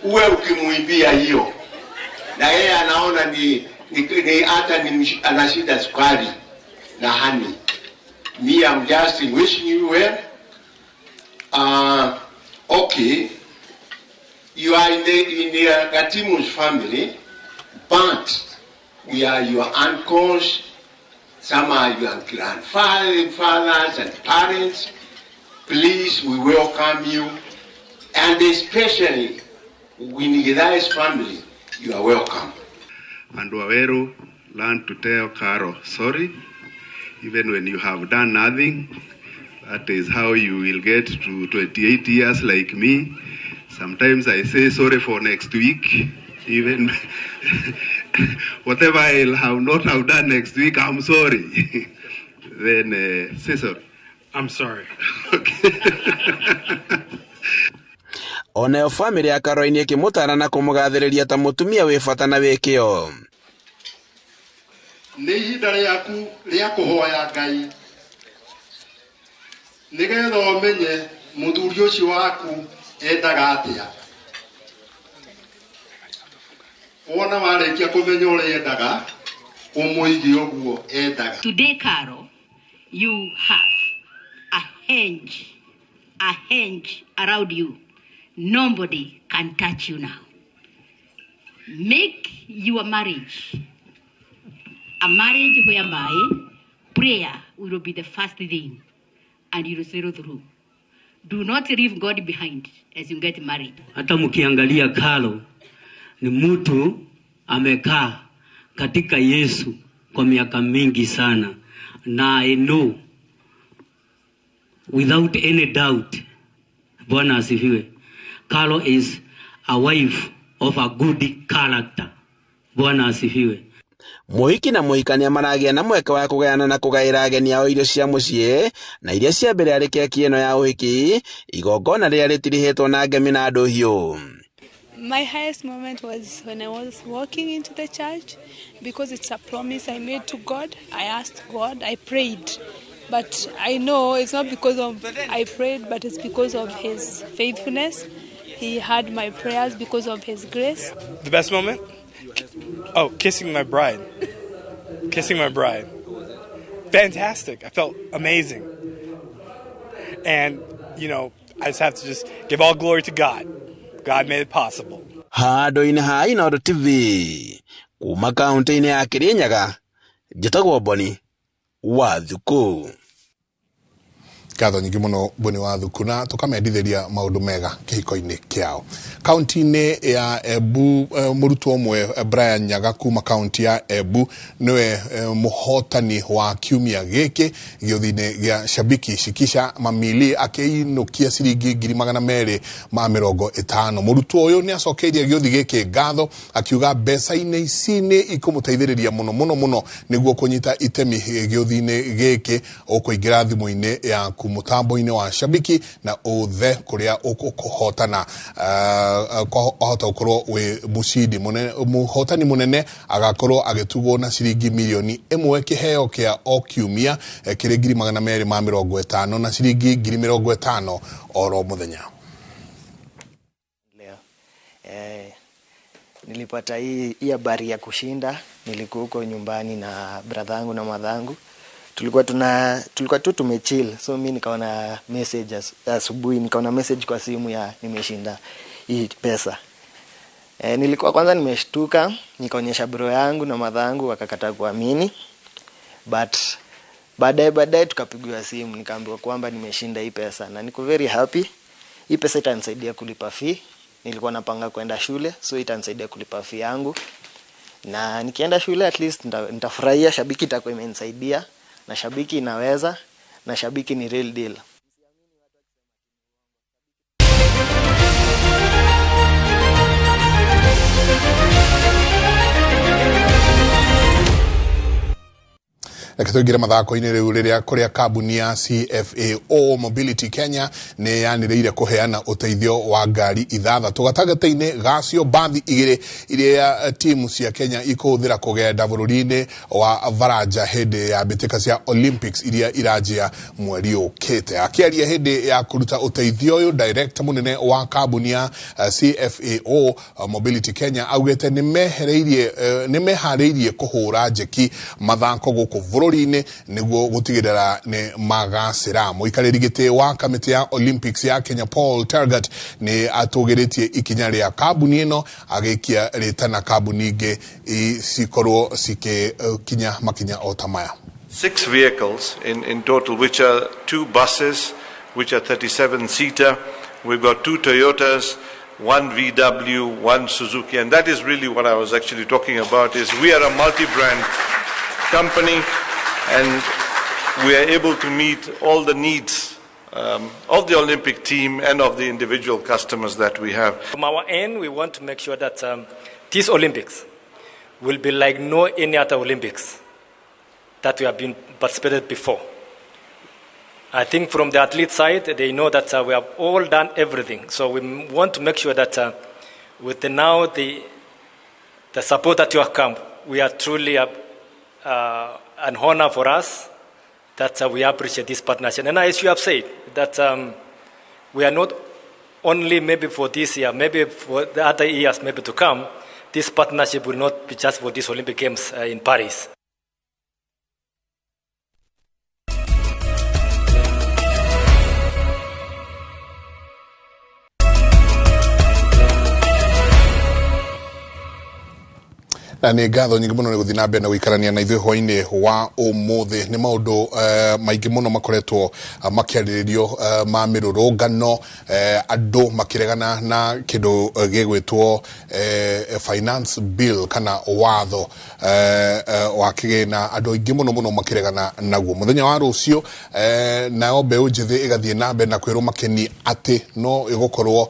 Uwe ukimwimbia hiyo, na yeye anaona ni hata ni anashida sukari na honey. Me, I'm just wishing you well. Okay. You are in the Gatimu's family, but we are your uncles, some are your grandfathers and parents. Please, we welcome you, and especially in Githai's family, you are welcome. And Waweru, learn to tell Caro sorry, even when you have done nothing. That is how you will get to 28 years like me. Sometimes I say sorry for next week, even whatever I'll have not have done next week, I'm sorry. Then say sorry. I'm sorry. Okay. Onayo family ya Caroline ĩkĩmũtara na kũmũgathĩrĩria ta mũtumia wĩ bata na wĩ kĩo. Nĩ ihinda rĩaku rĩa kũhoya Ngai nĩgetha ũmenye mũthuri ũcio waku endaga atĩa. Wona warĩkia kũmenya ũrĩa endaga, ũmũige ũguo endaga. Today, Caro, you have a hedge around you. Nobody can touch you now. Make your marriage a marriage whereby prayer will be the first thing and you will sail through. Do not leave God behind as you get married. Hata mkiangalia Caro ni mtu amekaa katika Yesu kwa miaka mingi sana, na I know without any doubt, Bwana asifiwe, Caro is a wife of a good character. Bwana asifiwe. Mũhiki na mũhikania maragĩa na mweke wa kũgayana na kũgaĩra ageni ao irio cia mũciĩ na iria cia mbere arĩ keki ĩno ya ũhiki, igongona rĩrĩa rĩtirihĩtwo na ngemi na ndũhiũ. My highest moment was when I was walking into the church, because it's a promise I made to God. I asked God, I prayed. But I know it's not because of I prayed, but it's because of His faithfulness. He heard my prayers because of His grace. The best moment? Oh, kissing my bride. Kissing my bride. Fantastic. I felt amazing. And, you know, I just have to just give all glory to God. God made it possible. Handũ-inĩ ha Inooro TV kuma kaunti-inĩ ya Kirinyaga, njĩtagwo Boni wa Thuku. Ngatho nyingĩ mũno Boni wa Thuku, na tũkamendithĩria maũndũ mega kĩhiko-inĩ kĩao. Kaunti-inĩ ya Embu, mũrutwo ũmwe Brian Nyaga kuma kaunti ya Embu nĩwe mũhotani wa kiumia gĩkĩ gĩũthi-inĩ gĩa Shabiki Shikisha Mamili, akĩinũkia ciringi 250,000. Mũrutwo ũyũ nĩ acokeirie gĩũthi gĩkĩ ngatho, akiuga mbeca-inĩ ici nĩ ikũmũteithĩrĩria mũno mũno mũno nĩguo kũnyita itemi gĩũthi-inĩ gĩkĩ. Ũkũingĩra thimũ-inĩ yaku mũtambo-inĩ wa Shabiki na ũthe kũrĩa ũkũhotana, ahota gũkorwo wĩ mũcindi mũhotani mũnene agakorwo agĩtugwo na ciringi 1 million, kĩheo kĩa o kiumia kĩrĩ 250,000 na ciringi 50,000 oro mũthenya. Leo nilipata hii habari ya kushinda. Nilikuwa huko nyumbani na brother yangu na madhangu, tulikuwa tu tumechill, so mi nikaona message asubuhi, nikaona message kwa simu ya nimeshinda hii pesa. Nilikuwa kwanza nimeshtuka, nikaonyesha bro yangu na madhangu, wakakataa kuamini, but baadaye tukapigiwa simu, nikaambiwa kwamba nimeshinda hii pesa na niko very happy. Hii pesa itanisaidia kulipa fee. Nilikuwa napanga kwenda shule, so itanisaidia kulipa fee yangu, na nikienda shule at least nitafurahia. Shabiki itakuwa imenisaidia, na Shabiki inaweza, na Shabiki ni real deal. Reke tũingĩre mathako-inĩ rĩu, rĩrĩa kũrĩa kambuni ya CFAO Mobility Kenya nĩ yanĩrĩire kũheana ũteithio wa ngari ithathatũ, gatagatĩ-inĩ gacio mbathi igĩrĩ iria timu cia Kenya ikũhũthĩra kũgenda bũrũri-inĩ wa Baranja hĩndĩ ya mbĩtĩka cia Olympics iria iranjia mweri ũkĩte. Akĩaria hĩndĩ ya kũruta ũteithio ũyũ, director mũnene wa kambuni ya CFAO Mobility Kenya augĩte nĩ meharĩirie kũhũra njeki mathako gũkũ bũrũri-inĩ nĩguo gũtigĩrĩra nĩ magacĩra. Mũikarĩri gĩtĩ wa kamĩtĩ ya Olympics ya Kenya Paul Tergat nĩ atũgĩrĩtie ikinya rĩa kambuni ĩno, agĩikia rĩtana kambuni ingĩ cikorwo cikĩkinya makinya o ta maya. Six vehicles in total, which are two buses, which are 37 seater. We've got two Toyotas, one VW, one Suzuki, and that is really what I was actually talking about. Is we are a multi-brand company, and we are able to meet all the needs of the Olympic team and of the individual customers that we have. From our end, we want to make sure that these Olympics will be like no any other Olympics that we have been participated before. I think from the athlete side, they know that we have all done everything. So we want to make sure that with the now the support that you have come, we are truly an honor for us that we appreciate this partnership. And as you have said, that we are not only maybe for this year, maybe for the other years maybe to come, this partnership will not be just for these Olympic Games in Paris. Na nä ngatho nyingä må no nä gå thiä na mbere na gå ikarania na ithuä hwainä wa å må thä. Nä maå ndå maingä må no makoretwo makä arä rä rio ma mä rå rå ngano, andå makä regana na kä ndå gä gwä two finance bill kana watho wa kä gä na, andå aingä må no må no makä regana naguo. Må thenya wa rå cio nayo mbeå njä thä ä gathiä na mbere na kwä rwo makeni atä no ä gåkorwo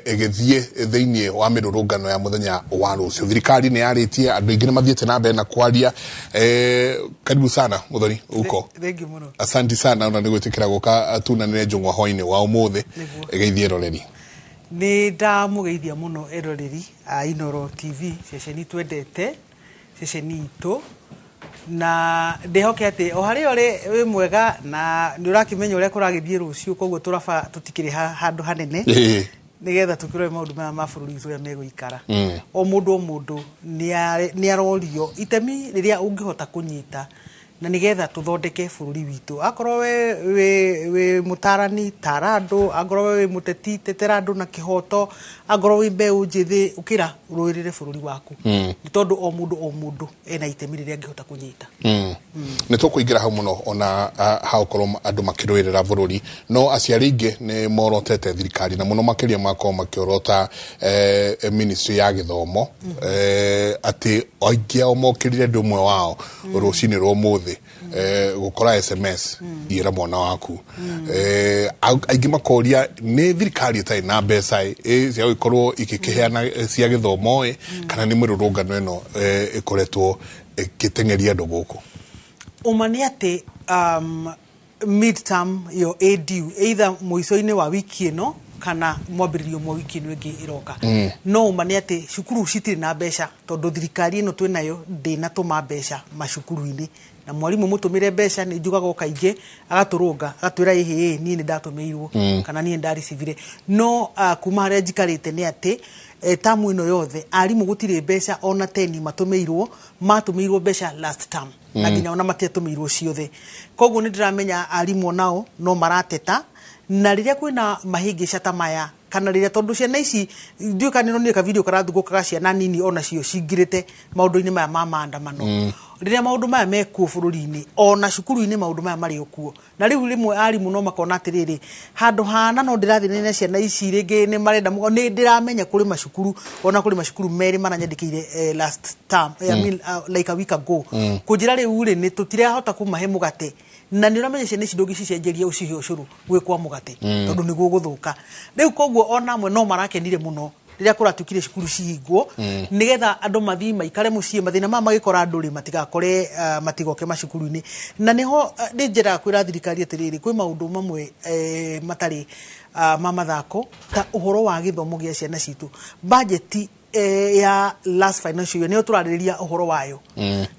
ä gä thiä thä inä wa mä rå rå ngano ya må thenya wa rå cio. Thirikari nä yarä tie, andå aingä nä mathiäte na mbere na kwaria. Karibu sana Muthoni uko. Thengiũ mũno. Asanti sana ona nä gwä tä kä ra gå ka tunanä njång'wa hwainä wa å må thä. Geithie roreri. Nĩ ndamũgeithia mũno eroreri a Inoro TV, ceceni twendete, ceceni itũ, na ndĩhoke atĩ o harĩa ũrĩ wĩ mwega na nĩ ũrakĩmenya ũrĩa kũragĩthiĩ rũciũ. Koguo tũraba tũtikĩrĩ handũ hanene nĩgetha tũkĩrore maũndũ maya ma bũrũri witũ ũrĩa megũikara. O mũndũ o mũndũ nĩ arorio itemi rĩrĩa ũngĩhota kũnyita na nĩgetha tũthondeke bũrũri witũ. Akorwo we wĩ mũtarani, tara andũ. Angorwo we wĩ mũteti, tetera andũ na kĩhoto. Angorwo wĩ mbeũ njĩthĩ, ũkĩra ũrũĩrĩre bũrũri waku, nĩ tondũ o mũndũ o mũndũ ena itemi rĩrĩa angĩhota kũnyita. Nä tå kå ingä ra hau må no ona haåkorwo andå makä rå ä rä ra bå rå ri, no aciari aingä nä morotete thirikari na må no makä ria makorwo makä orota ministry ya gä thomo, atä aingä ao mokä rire ndå ũmwe wao rå cinä rwa å må thä gå kora SMS ira mwana waku. Aingä makoria nä thirikari ĩtarĩ na mbeca ĩ cia gũgĩkorwo igĩkĩheana cia gĩthomo ĩ, kana nĩ mĩrũrũngano ĩno ĩkoretwo ĩgĩteng'eria andũ gũkũ? Ũma nĩ atĩ midterm ĩyo ĩ due either mũico-inĩ wa wiki ĩno kana mwambĩrĩrio mwa wiki ĩno ĩngĩ ĩroka. No ũma nĩ atĩ cukuru citirĩ na mbeca, tondũ thirikari ĩno twĩnayo ndĩnatũma mbeca macukuru-inĩ, na mwarimũ mũtũmĩre mbeca nĩ njugaga o kaingĩ agatũrũnga, agatwĩra, "Ĩhĩ, niĩ nĩ ndatũmĩirwo kana niĩ nĩ ndaricivire." No kuma harĩa njikarĩte nĩ atĩ tamu ĩno yothe arimũ gũtirĩ mbeca ona teni matũmĩirwo. Matũmĩirwo mbeca last term na nginya ona matiatũmĩirwo ciothe. Koguo nĩ ndĩramenya arimũ nao no marateta, na rĩrĩa kwĩna mahĩngĩca ta maya kana rĩrĩa, tondũ ciana ici, ndiũĩ kana nĩ ka video karathugũkaga, ciana nini onacio cingirĩte maũndũ-inĩ maya ma maandamano. Rĩrĩa maũndũ maya mekuo bũrũri-inĩ, ona cukuru-inĩ maũndũ maya marĩ o kuo, na rĩu rĩmwe arimũ no makona atĩrĩrĩ, handũ hana no ndĩrathiĩ na ciana ici rĩngĩ nĩ marenda nĩ ndĩramenya kũrĩ macukuru, ona kũrĩ macukuru merĩ maranyandĩkĩire last term, I mean, like a week ago, kũnjĩra rĩu rĩ nĩ tũtirahota kũmahe mũgate, na nĩ ũramenya ciana ici ndũngĩcicenjeria ũcihe ũcũrũ gwĩ kwa mũgate, tondũ nĩguo gũthũka rĩu. Koguo ona amwe no marakenire mũno rĩrĩa kũratuĩkire cukuru cihingwo, nĩgetha andũ mathiĩ maikare mũciĩ, mathĩna maya magĩkora andũ rĩ matigakore, matigoke macukuru-inĩ. Na nĩho nĩ njendaga kwĩra thirikari atĩrĩrĩ, kwĩ maũndũ mamwe matarĩ ma mathako ta ũhoro wa gĩthomo gĩa ciana citũ. Budget ya last financial year nĩyo tũrarĩrĩria ũhoro wayo,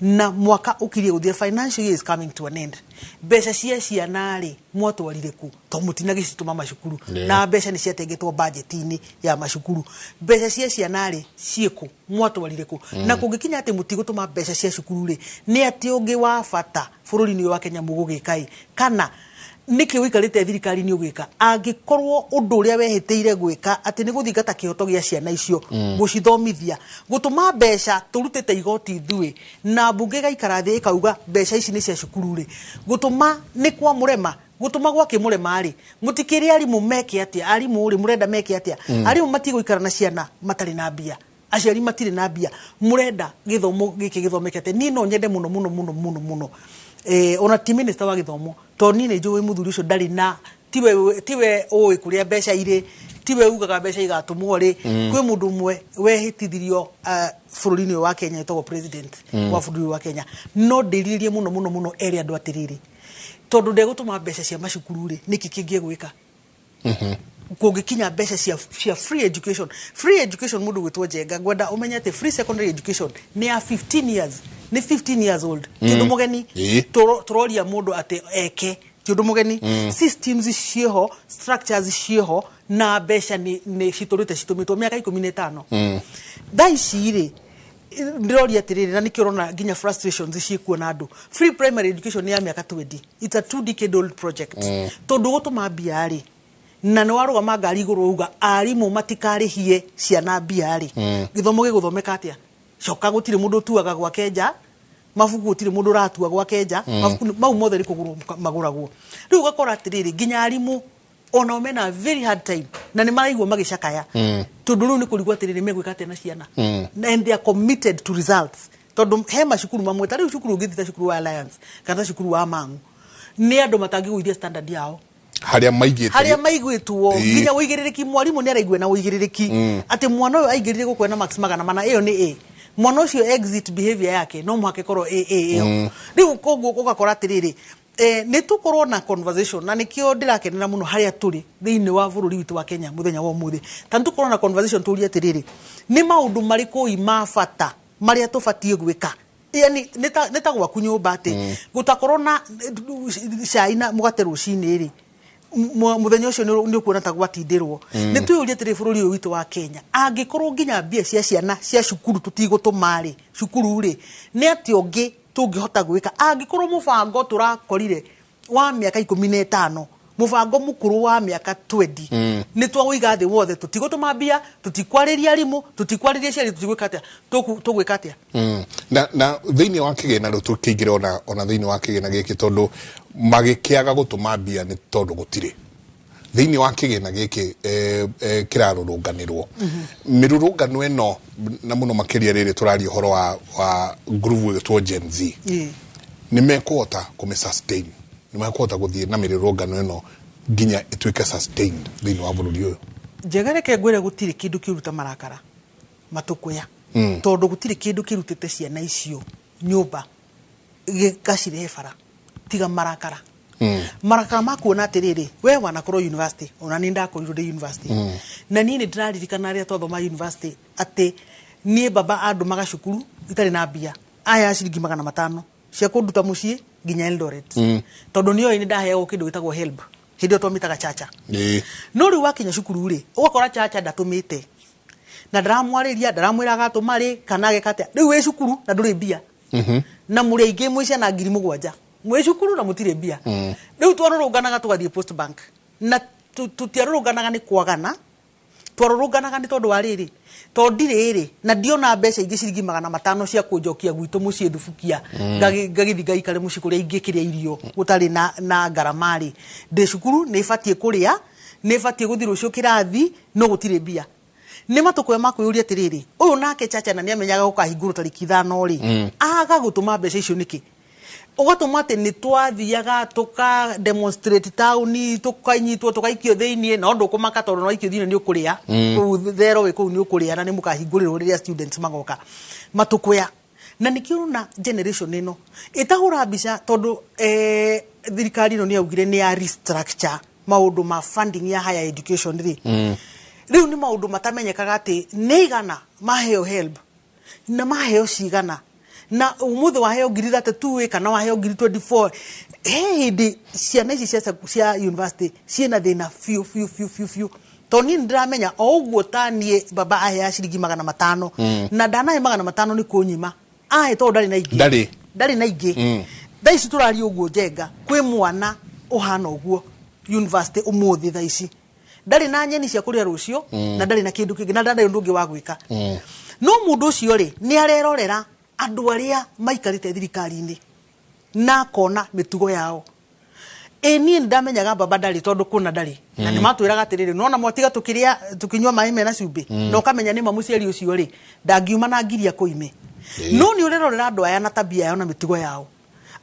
na mwaka ũkirie gũthira, financial year is coming to an end. Mbeca cia ciana rĩ mwatwarire kũ? To mũtinagĩcitũma macukuru? Na mbeca nĩ ciatengetwo budget-inĩ ya macukuru. Mbeca cia ciana rĩ ciĩkũ? Mwatwarire kũ? Na kũngĩkinya atĩ mũtigũtũma mbeca cia cukuru rĩ, nĩ atĩ ũngĩ wa bata bũrũri-inĩ ũyũ wa Kenya mũgũgĩka ĩ? Kana nĩkĩ ũikarĩte thirikari nĩ ũgwĩka angĩkorwo ũndũ ũrĩa wehĩtĩire gwĩka atĩ nĩ gũthingata kĩhoto gĩa ciana icio, gũcithomithia, gũtũma mbeca tũrutĩte igoti ithuĩ na mbunge ĩgaikara thĩ ĩkauga mbeca ici nĩ cia cukuru rĩ, gũtũma nĩ kwa mũrema, gũtũma gwake mũrema rĩ, mũtikĩrĩ arimũ meke atĩa? Arimũ rĩ mũrenda meke atĩa? Arimũ matigũikara na ciana matarĩ na mbia, aciari matirĩ na mbia. Mũrenda gĩthomo gĩkĩ gĩthomeke atĩa? Niĩ no nyende mũno mũno mũno mũno mũno, ona ti minister wa gĩthomo, tondũ niĩ nĩ njũĩ mũthuri ũcio ndarĩ na tiwe ũĩ kũrĩa mbeca irĩ, tiwe ugaga mbeca igatũmwo rĩ. Kwĩ mũndũ ũmwe wehĩtithirio bũrũri-inĩ ũyũ wa Kenya wĩtagwo president wa bũrũri ũyũ wa Kenya. No ndĩrirĩrie mũno mũno mũno ere andũ atĩrĩrĩ, tondũ ndegũtũma mbeca cia macukuru rĩ, nĩkĩ kĩngĩ egwĩka kũngĩkinya mbeca cia free education? Free education, mũndũ gwĩtwo Njenga, ngwenda ũmenye atĩ free secondary education nĩ ya 15 years, nĩ 15 years old, ti ũndũ mũgeni. Tũroria mũndũ atĩ eke ti ũndũ mũgeni. Systems ciĩho, structures ciĩho, na mbeca nĩ citũrĩte citũmĩtwo mĩaka 15. Thaa ici rĩ ndĩroria atĩrĩrĩ, na nĩkĩo ũrona nginya frustrations ciĩkuo na andũ. Free primary education nĩ ya mĩaka 20, it's a 2 decade old project. Tondũ gũtũma mbia rĩ, na nĩ warũgama ngari igũrũ uga arimũ matikarĩhie ciana mbia rĩ, gĩthomo gĩgũthomeka atĩa? Coka gũtirĩ mũndũ ũtuaga gwake nja, mabuku gũtirĩ mũndũ ũratua gwake nja. Mabuku mau mothe nĩ kũgũrwo magũragwo. Rĩu ũgakora atĩrĩrĩ, nginya arimũ onao mena very hard time na nĩ maraigua magĩcakaya, tondũ rĩu nĩ kũrigwo atĩrĩrĩ, megwĩka atĩa na ciana? And they are committed to results, tondũ he macukuru mamwe, ta rĩu cukuru ũngĩthiĩ ta cukuru wa Alliance kana ta cukuru wa Mang'u, nĩ andũ matangĩgũithia standard yao. Harĩa maigĩte. Harĩa maigĩtwo. Nginya ũigĩrĩrĩki, mwarimũ nĩ araigua na ũigĩrĩrĩki atĩ mwana ũyũ aingĩrire gũkũ ena marks 400, ĩyo nĩ A. Mwana ũcio exit behavior yake no mũhaka ĩkorwo A A ĩyo. Rĩu koguo ũgakora atĩrĩrĩ, nĩ tũkorwo na conversation, na nĩkĩo ndĩrakenera mũno harĩa tũrĩ thĩinĩ wa bũrũri witũ wa Kenya mũthenya wa ũmũthĩ, ta nĩ tũkorwo na conversation tũrie atĩrĩrĩ, nĩ maũndũ marĩkũ i ma bata marĩa tũbatiĩ gwĩka? Yani nĩ ta gwaku nyũmba atĩ gũtakorwo na cai na mũgate rũcinĩ rĩ, mũthenya ũcio nĩ ũkuona ta gwatindĩrwo. Nĩ twĩyũrie atĩrĩ, bũrũri ũyũ witũ wa Kenya, angĩkorwo nginya mbia cia ciana cia cukuru tũtigũtũma rĩ cukuru rĩ, nĩ atĩa ũngĩ tũngĩhota gwĩka angĩkorwo mũbango tũrakorire wa mĩaka 15, mũbango mũkũrũ wa mĩaka 20, nĩ twawĩiga thĩ wothe, tũtigũtũma mbia, tũtikwarĩria arimũ, tũtikwarĩria aciari, tũtigwĩka atĩa, tũgwĩka atĩa? Na thĩinĩ wa kĩgĩna rĩu, tũkĩingĩra ona thĩinĩ wa kĩgĩna gĩkĩ, tondũ magĩkĩaga gũtũma mbia nĩ tondũ gũtirĩ thĩinĩ wa kĩgĩna gĩkĩ kĩrarũrũnganĩrwo. Mĩrũrũngano ĩno, na mũno makĩria rĩrĩ tũraria ũhoro wa ngurubu ĩgĩtwo Gen Z, nĩ mekũhota kũmĩ sustain, nĩ mekũhota gũthiĩ na mĩrũrũngano ĩno nginya ĩtuĩke sustained thĩinĩ wa bũrũri ũyũ? Njega, reke ngwĩre, gũtirĩ kĩndũ kĩruta marakara matũkũya, tondũ gũtirĩ kĩndũ kĩrutĩte ciana icio nyũmba gĩgacirehe bara tiga marakara. Marakara ma kuona atĩrĩrĩ, we wanakorwo university, ona nĩ ndakorirwo ndĩ university, na niĩ nĩ ndĩraririkana rĩrĩa twathoma university atĩ niĩ baba andũmaga cukuru itarĩ na mbia, aya ciringi 500 cia kũnduta mũciĩ nginya Eldoret, tondũ nĩoĩ nĩ ndaheagwo kĩndũ gĩtagwo HELB, hĩndĩ ĩyo twamĩtaga chacha. No rĩu wakinya cukuru rĩ, ũgakora chacha ndatũmĩte na ndaramwarĩria, ndaramwĩra agatũma rĩ kana ageka atĩa. Rĩu wĩ cukuru na ndũrĩ mbia, na mũrĩ aingĩ, mwĩ ciana 7,000 mwĩ cukuru na mũtirĩ mbia. Rĩu twarũrũnganaga tũgathiĩ Post Bank, na tũtiarũrũnganaga nĩ kwagana, twarũrũnganaga nĩ tondũ wa rĩrĩ, tondũ ndirĩ rĩ na ndiona mbeca ingĩ ciringi 500 cia kũnjokia gwitũ mũciĩ Thubukia. Ngagĩthiĩ ngaikare mũciĩ kũrĩa ingĩkĩrĩa irio gũtarĩ na ngarama rĩ, ndĩ cukuru, nĩ batiĩ kũrĩa, nĩ batiĩ gũthiĩ rũciũ kĩrathi, no gũtirĩ mbia. Nĩ matũkũya ma kwĩyũria atĩrĩrĩ, ũyũ nake chacha na nĩ amenyaga gũkahingũrwo tarĩki 5 rĩ, aga gũtũma mbeca icio nĩkĩ? Ũgatũma atĩ nĩ twathiaga tũka demonstrate taũni, tũkanyitwo, tũgaikio thĩiniĩ, no ndũkũmaka tondũ no waikio thĩiniĩ nĩ ũkũrĩa. Kũu thero wĩ kũu nĩ ũkũrĩa na nĩ mũkahingũrĩrwo rĩrĩa students magoka. Matũkũya na nĩkĩo ũrona generation ĩno ĩtahũra mbica, tondũ thirikari ĩno nĩ yaugire nĩ ya restructure maũndũ ma funding ya higher education rĩ. Rĩu nĩ maũndũ matamenyekaga atĩ nĩ igana maheo HELB na maheo cigana, na ũmũthĩ waheo 32,000 ĩ kana waheo 24,000. He hĩndĩ ciana ici cia university ciĩna thĩna biũ biũ biũ biũ biũ, tondũ niĩ nĩndĩramenya o ũguo ta niĩ baba ahea ciringi 500, na ndanahe 500 nĩ kũnyima ahe, tondũ ndarĩ na ingĩ. Ndarĩ. Ndarĩ na ingĩ. Thaa ici tũraria ũguo, Njenga, kwĩ mwana ũhana ũguo university ũmũthĩ thaa ici ndarĩ na nyeni cia kũrĩa rũciũ, na ndarĩ na kĩndũ kĩngĩ, na ndarĩ ũndũ ũngĩ wa gwĩka. No mũndũ ũcio rĩ, nĩ arerorera andũ arĩa maikarĩte thirikari-inĩ na akona mĩtugo yao. Ĩ niĩ nĩ ndamenyaga baba ndarĩ, tondũ kũna ndarĩ na nĩ matwĩraga atĩrĩrĩ, nona mwatiga tũkĩrĩa tũkĩnyua maĩ mena cumbĩ, na ũkamenya nĩ ma mũciari ũcio rĩ ndangiuma na ngiria kũime. No nĩ ũrerorera andũ aya na tabia yao na mĩtugo yao,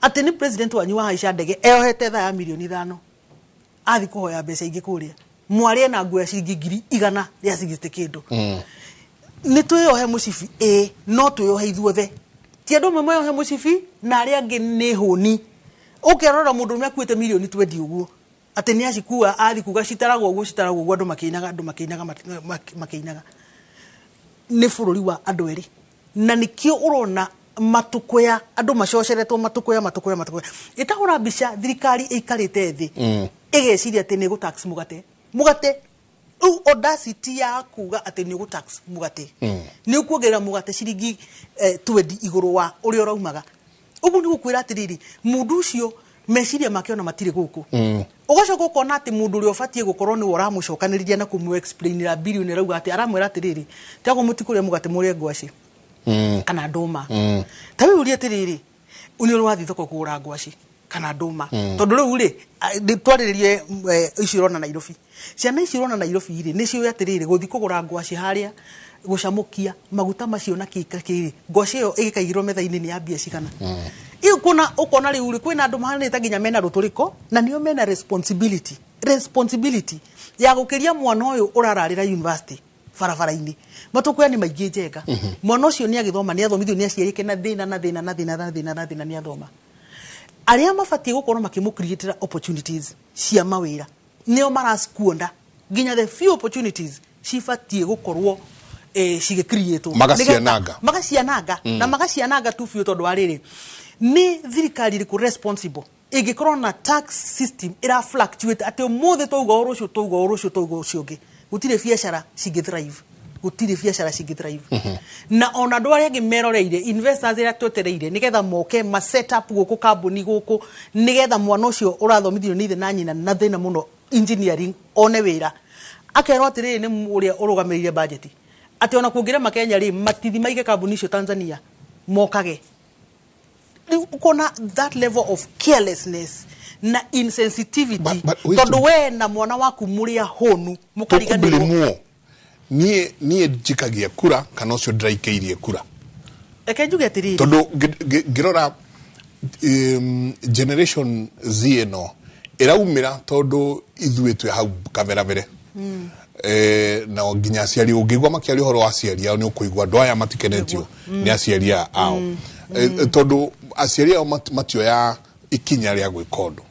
atĩ nĩ president wanyu wahaica ndege eyohete thaa ya mirioni 5, athi kũhoya mbeca ingĩ kũrĩa, mwarĩ ena nguo ya ciringi 160,000 kĩndũ. Nĩ twĩyohe mũcibi? Ĩ, no twĩyohe ithuothe, ti andũ amwe meyohe mũcibi na arĩa angĩ nĩ hũni. Ũkerora mũndũ ũrĩa akuĩte mirioni 20 ũguo, atĩ nĩ acikua athi kuga citaragwo ũguo, citaragwo ũguo, andũ makĩinaga, andũ makĩinaga, makĩinaga. Nĩ bũrũri wa andũ erĩ, na nĩkĩo ũrona matũkũya andũ macoceretwo, matũkũya, matũkũya, matũkũya. Ĩtahũra mbica thirikari ĩikarĩte thĩ ĩgeciria atĩ nĩ ĩgũ-tax mũgate, mũgate rĩu, audacity ya kuga atĩ nĩ ũgũ-tax mũgate, nĩ ũkuongerera mũgate ciringi 20 igũrũ wa ũrĩa ũraumaga. Ũguo nĩ gũkwĩra atĩrĩrĩ, mũndũ ũcio meciria make ona matirĩ gũkũ. Ũgacoka ũkona atĩ mũndũ ũrĩa ũbatiĩ gũkorwo nĩwe ũramũcokanĩrĩria na kũmũ explainĩra bilioni, arauga atĩ, aramwĩra atĩrĩrĩ, tiago mũtikũrĩa mũgate, mũrĩe ngwacĩ. Kana ndũma. Ta wĩyũrie atĩrĩrĩ, nĩ ũrĩ wathiĩ thoko kũgũra ngwaci kana ndũma? Tondũ rĩu rĩ, twarĩrĩrie icio ũrona Nairobi, ciana icio ũrona Nairobi rĩ, nĩ ciũĩ atĩrĩrĩ, gũthiĩ kũgũra ngwaci harĩa gũcamũkia maguta macio na kĩ kĩ rĩ, ngwaci ĩyo ĩgĩkaigĩrwo metha-inĩ nĩ ya mbia cigana? Ĩyo kuona ũkona rĩu rĩ, kwĩna andũ mahanĩte nginya mena rũtũrĩko na nĩo mena responsibility ya gũkĩria mwana ũyũ ũrararĩra university barabara-inĩ. Matũkũya nĩ maingĩ, Njenga. Mwana ũcio nĩ agĩthoma, nĩ athomithio nĩ aciari ake na thĩna na thĩna na thĩna na thĩna na thĩna, nĩ athoma. Arĩa mabatiĩ gũkorwo makĩmũ opportunities cia mawĩra nĩo marasquander nginya the few opportunities cibatiĩ gũkorwo cigĩcreatwo. Magaciananga. Magaciananga. Na magaciananga tu biũ, tondũ wa rĩrĩ, nĩ thirikari ĩrĩkũ responsible ĩngĩkorwo na tax system ĩra fluctuate atĩ ũmũthĩ twauga ũũ, rũciũ twauga ũũ, rũciũ twauga ũcio ũngĩ? Gũtirĩ biacara cingĩ thrive, gũtirĩ biacara cingĩ thrive. Na ona andũ arĩa angĩ meroreire, investors arĩa twetereire nĩgetha moke ma set up gũkũ kambuni gũkũ, nĩgetha mwana ũcio ũrathomithio nĩ ithe na nyina na thĩna mũno engineering one wĩra, akerwo atĩrĩrĩ nĩ ũrĩa ũrũgamĩrĩire budget atĩ ona kuongerera Kenya rĩ, matithi maige kambuni icio Tanzania mokage. Rĩu ũkona that level of carelessness na insensitivity, tondũ we na mwana waku mũrĩ ahũnu mũkariganĩrwo. Tũkũblimwo niĩ njikagia kura kana ũcio ndĩraikĩirie kura? Reke njuge atĩrĩrĩ, tondũ ngĩrora generation Z ĩno ĩraumĩra, tondũ ithuĩ twĩ hau kaberabere, na nginya aciari ũngĩigua makĩaria ũhoro wa aciari ao, nĩ ũkũigua andũ aya matikenetio nĩ aciari ao, tondũ aciari ao matioya ikinya rĩa gwĩka ũndũ.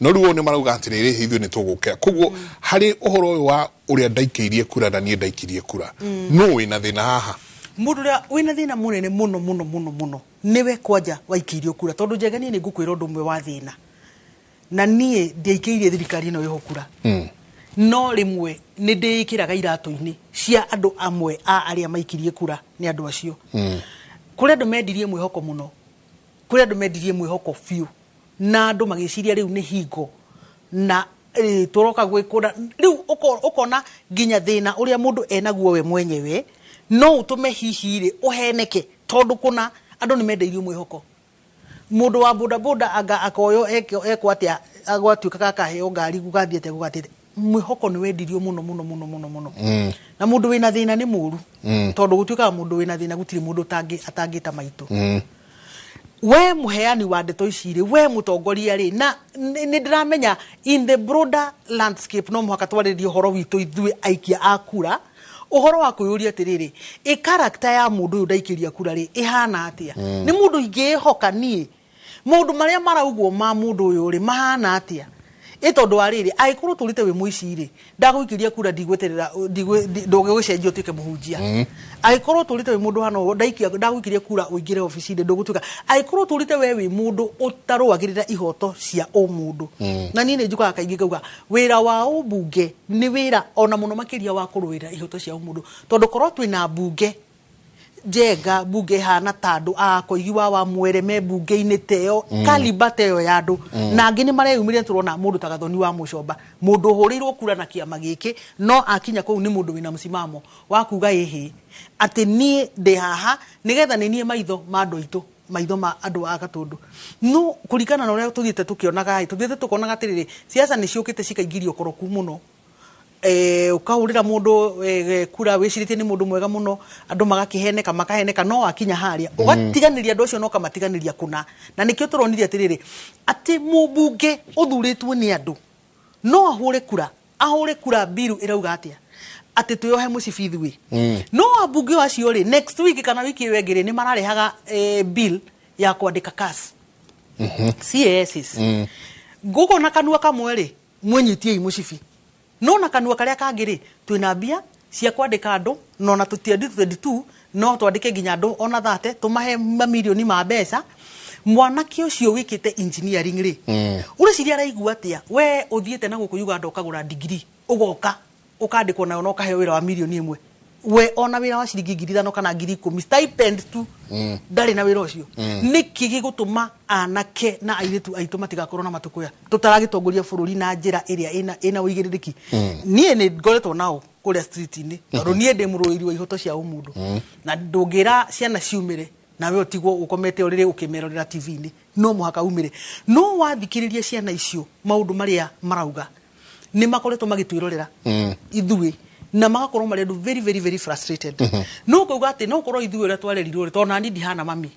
No rĩu nĩ marauga atĩrĩrĩ, ithuĩ nĩ tũgũkĩra. Koguo harĩ ũhoro ũyũ wa ũrĩa ndaikĩirie kura na niĩ ndaikirie kura, nũ wĩna thĩna haha? Mũndũ ũrĩa wĩna thĩna mũnene mũno mũno mũno mũno nĩwe kwanja waikĩirio kura, tondũ Njenga, niĩ nĩ ngũkwĩra ũndũ ũmwe wa thĩna, na niĩ ndiaikĩirie thirikari ĩno ĩho kura, no rĩmwe nĩ ndĩĩkĩraga iratũ-inĩ cia andũ amwe a arĩa maikirie kura. Nĩ andũ acio, kũrĩ andũ mendirie mwĩhoko mũno, kũrĩ andũ mendirie mwĩhoko biũ, na andũ magĩciria rĩu nĩ hingo na tũroka gwĩkũra. Rĩu ũkona nginya thĩna ũrĩa mũndũ enaguo we mwenyewe no ũtũme hihi rĩ ũheneke, tondũ kũna andũ nĩ mendeirio mwĩhoko. Mũndũ wa bodaboda anga akoyo ekwo atĩa, agwatuĩka gakaheo ngari, gũgathiĩ atĩa, gũgathiĩ atĩa. Mwĩhoko nĩ wendirio mũno mũno mũno mũno mũno. Na mũndũ wĩna thĩna nĩ mũru, tondũ gũtuĩkaga mũndũ wĩna thĩna gũtirĩ mũndũ atangĩta maitũ. We mũheani wa ndeto ici rĩ, we mũtongoria rĩ, na nĩ ndĩramenya in the broader landscape no mũhaka twarĩrie ũhoro witũ ithuĩ aikia a kura, ũhoro wa kwĩyũria atĩrĩrĩ, ĩ character ya mũndũ ũyũ ndaikĩria kura rĩ, ĩhana atĩa? Nĩ mũndũ ingĩĩhoka niĩ? Maũndũ marĩa maraugwo ma mũndũ ũyũ rĩ, mahana atĩa? Ĩ tondũ wa rĩrĩ, angĩkorwo tũrĩte wĩ mũici rĩ, ndagũikĩria kura, ndigweterera ndũgĩgũcenjia ũtuĩke mũhunjia. Angĩkorwo tũrĩte wĩ mũndũ hana ũũ, ndagũikĩria kura ũingĩre obici-inĩ, ndũgũtuĩka. Angĩkorwo tũrĩte we wĩ mũndũ ũtarũagĩrĩra ihoto cia ũmũndũ, na niĩ nĩ njugaga kaingĩ ngauga wĩra wa ũmbunge nĩ wĩra ona mũno makĩria wa kũrũĩrĩra ihoto cia ũmũndũ, tondũ korwo twĩna mbunge, Njenga, mbunge ĩhana ta andũ a Koigi wa Mwere me mbunge-inĩ teo, caliber teo ya andũ, na angĩ nĩ mareyumĩria, tũrona mũndũ ta Gathoni wa Mũcomba, mũndũ ũhũrĩirwo kura na kĩama gĩkĩ, no akinya kũu nĩ mũndũ wĩna msimamo wa kuga ĩhĩ atĩ niĩ ndĩ haha nĩgetha nĩ niĩ maitho ma andũ aitũ, maitho ma andũ a Gatũndũ. No kũringana na ũrĩa tũthiĩte tũkĩonaga ĩ, tũthiĩte tũkonaga atĩrĩrĩ, siasa nĩ ciũkĩte cikaingĩria ũkoroku mũno. Ũkahũrĩra mũndũ kura wĩcirĩtie nĩ mũndũ mwega mũno, andũ magakĩheneka, makaheneka, no wakinya harĩa ũgatiganĩria andũ acio na ũkamatiganĩria kũna. Na nĩkĩo tũronire atĩrĩrĩ, atĩ mũmbunge ũthurĩtwo nĩ andũ no ahũre kura, ahũre kura biru ĩrauga atĩa, atĩ twĩohe mũcibi ithuĩ, no ambunge acio rĩ, next week kana wiki ĩyo ĩngĩ rĩ, nĩ mararehaga bill ya kwandĩka CAS, CASs. Ngũkona kanua kamwe rĩ, mwĩnyitiei mũcibi, no na kanua karĩa kangĩ rĩ, twĩna mbia cia kwandĩka andũ, no na 2022 no twandĩke nginya andũ ona 30, tũmahe mamirioni ma mbeca. Mwanake ũcio wĩkĩte engineering rĩ, ũreciria araigua atĩa? We ũthiĩte na gũkũ Uganda ũkagũra degree, ũgoka ũkandĩkwo nayo na ũkaheo wĩra wa mirioni 1, we ona wĩra wa ciringi 5,000 kana 10,000 stipend tu, ndarĩ na wĩra ũcio. Nĩkĩ gĩgũtũma anake na airĩtu aitũ matigakorwo na matũkũya tũtaragĩtongoria bũrũri na njĩra ĩrĩa ĩna ũigĩrĩrĩki? Niĩ nĩ ngoretwo nao kũrĩa street-inĩ, tondũ niĩ ndĩ mũrũĩri wa ihoto cia ũmũndũ, na ndũngĩra ciana ciumĩre nawe ũtigwo ũkomete ũrĩrĩ ũkĩmerorera TV-inĩ. No mũhaka umĩre. No wathikĩrĩria ciana icio, maũndũ marĩa marauga, nĩ makoretwo magĩtwĩrorera ithuĩ na magakorwo marĩ andũ very, very, very frustrated. No ngauga atĩ no ũkorwo ithuĩ ũrĩa twarerirwo rĩ, tondũ nani ndihana mami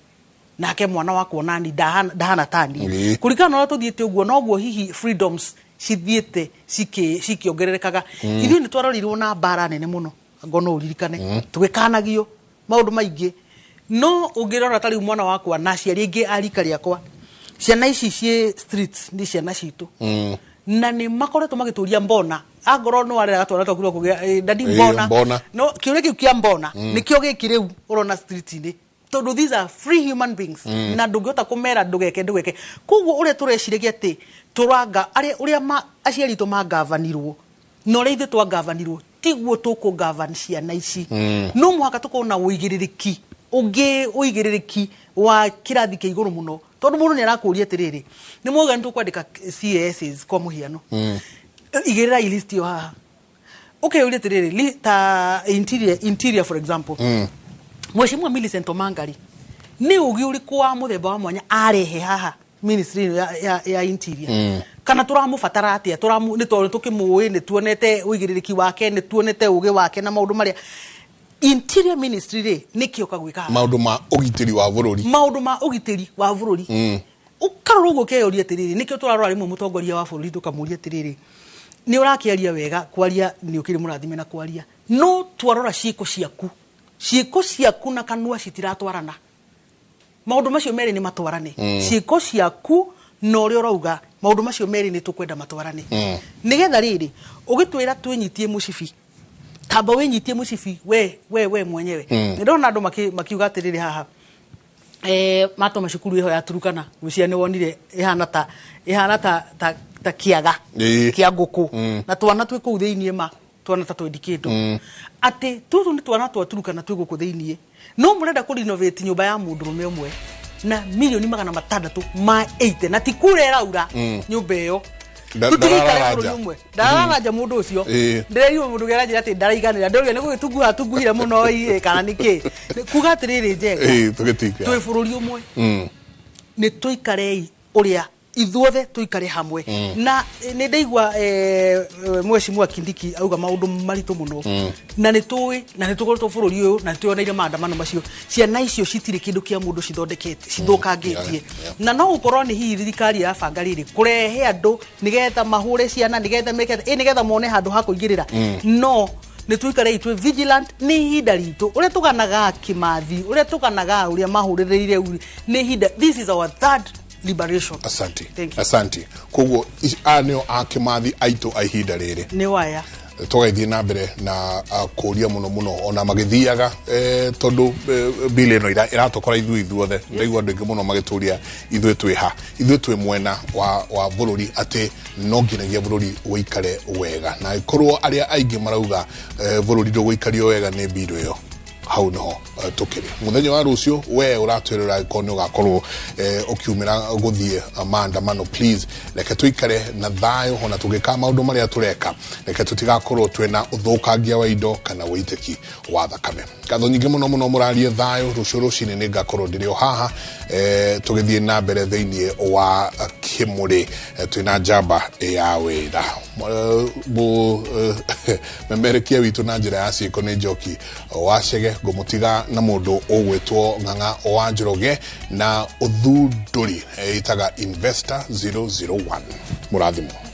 nake mwana wakwa nani ndahana tani kũringana na ũrĩa tũthiĩte ũguo, noguo hihi freedoms cithiĩte cikĩongererekaga. Ithuĩ nĩ twarorirwo na mbara nene mũno, ngo no ũririkane tũgĩkanagio maũndũ maingĩ. No ũngĩrora ta rĩu mwana wakwa na aciari aingĩ a rika rĩakwa, ciana ici ciĩ streets nĩ ciana citũ na nĩ makoretwo magĩtũria mbona angorwo nĩ warera twana twaku kũgĩa daddy mbona. Mbona. No kĩũria kĩu kĩa mbona nĩkĩo gĩkĩ rĩu ũrona street-inĩ, tondũ these are free human beings na ndũngĩhota kũmera ndũgeke ndũgeke. Koguo ũrĩa tũreciragia atĩ tũranga arĩa ũrĩa aciari aitũ mangavanirwo na ũrĩa ithuĩ twangavanirwo tiguo tũkũgavan ciana ici. No mũhaka tũkorwo na ũigĩrĩrĩki ũngĩ, ũigĩrĩrĩki wa kĩrathi kĩa igũrũ mũno, tondũ mũndũ nĩ arakũria atĩrĩrĩ, nĩ mwauga nĩ tũkwandĩka CASs kwa mũhiano, igĩrĩra list ĩyo haha. Ũkeyũria atĩrĩrĩ, ta interior for example, Mheshimiwa Millicent Omangari nĩ ũgĩ ũrĩkũ wa mũthemba wa mwanya arehe haha ministry ĩno ya interior? Kana tũramũbatara atĩa? Tũramu nĩ tondũ tũkĩmũĩ, nĩ tuonete ũigĩrĩrĩki wake, nĩ tuonete ũgĩ wake na maũndũ marĩa interior ministry rĩ nĩkĩo kagwĩka haha. Maũndũ ma ũgitĩri wa bũrũri. Maũndũ ma ũgitĩri wa bũrũri. Ũkarora ũguo ũkeyũria atĩrĩrĩ, nĩkĩo tũrarora rĩmwe mũtongoria wa bũrũri tũkamũria atĩrĩrĩ, nĩ ũrakĩaria wega, kwaria nĩ ũkĩrĩ mũrathime na kwaria, no twarora ciĩko ciaku na kanua citiratwarana. Maũndũ macio merĩ nĩ matwarane. Ciĩko ciaku na ũrĩa ũrauga, maũndũ macio merĩ nĩ tũkwenda matwarane, nĩgetha rĩrĩ ũgĩtwĩra twĩnyitie mũcibi, tamba wĩnyitie mũcibi we mwenyewe. Nĩ ndona andũ makiuga atĩrĩrĩ haha, matoma cukuru ĩho ya Turukana, gwĩciria nĩ wonire ĩhana ta kĩaga kĩa ngũkũ na twana twĩ kũu thĩiniĩ, ma twana ta twendi kĩndũ, atĩ tũtũ nĩ twana twa Turukana twĩ gũkũ thĩiniĩ, no mũrenda kũ renovate nyũmba ya mũndũrũme ũmwe na milioni 680, na ti kura ĩraura. Nyũmba ĩyo tũtigĩikare ndararara bũrũri nja. ũmwe ndararara nja mũndũ ũcio. Ndĩrerirwo mũndũ ũngĩ aranjĩra atĩ ndaraiganĩra, ndĩroria nĩ gũgĩtunguha tunguhire mũno ĩ kana nĩkĩ. Kuga atĩrĩrĩ, Njenga, Tũgĩtinga. Twĩ bũrũri ũmwe, nĩ tũikarei ũrĩa ithuothe tũikare hamwe. Na nĩ ndaigua Mheshimiwa Kindiki auga maũndũ maritũ mũno, na nĩ tũĩ na nĩ tũkoretwo bũrũri ũyũ na nĩ twĩyoneire maandamano macio. Ciana icio citirĩ kĩndũ kĩa mũndũ cithondekete cithũkangĩtie, na no gũkorwo nĩ hihi thirikari yabanga rĩrĩ kũrehe andũ nĩgetha mahũre ciana, nĩgetha meke nĩgetha mone handũ ha kũingĩrĩra. No nĩ tũikarei twĩ vigilant, nĩ ihinda ritũ, ũrĩa tũganaga Kĩmathi, ũrĩa tũganaga ũrĩa mahũrĩrĩire uri, nĩ ihinda. This is our third liberation. Asante. Thank you. Asante. Koguo aya nĩo a Kĩmathi aitũ a ihinda rĩrĩ. Nĩ waya. Tũgagĩthiĩ na mbere na kũria mũno mũno ona magĩthiaga, tondũ bill ĩno ĩratũkora ithuĩ ithuothe. Ndaigua andũ aingĩ mũno magĩtũria ithuĩ twĩ ha, ithuĩ twĩ mwena wa bũrũri, atĩ no nginyagia bũrũri ũikare wega, na ĩkorwo arĩa aingĩ marauga bũrũri ndũgũikario wega nĩ bill ĩyo, hau niho tukiri muthenya wa rucio. We uratwirora, angĩkorwo nĩ ũgakorwo ũkiumĩra gũthiĩ maandamano, please reke tũikare na thayũ ona tũgĩka maũndũ marĩa tũreka. Reke tũtigakorwo twĩna ũthũkangia wa indo kana ũitĩki wa thakame. Ngatho nyingĩ mũno mũno, mũrarie thayũ. Rũciũ rũcinĩ nĩ ngakorwo ndĩrĩ o haha, tũgĩthiĩ na mbere thĩinĩ wa kĩmũrĩ, twĩna njamba ya wĩra. Memerekia witũ na njĩra ya ciĩko nĩ Njoki wa Cege. Ngũmũtiga na mũndũ ũgwĩtwo Ng'ang'a wa Njoroge na ũthundũri, ĩtaga Investor 001. Mũrathimwo.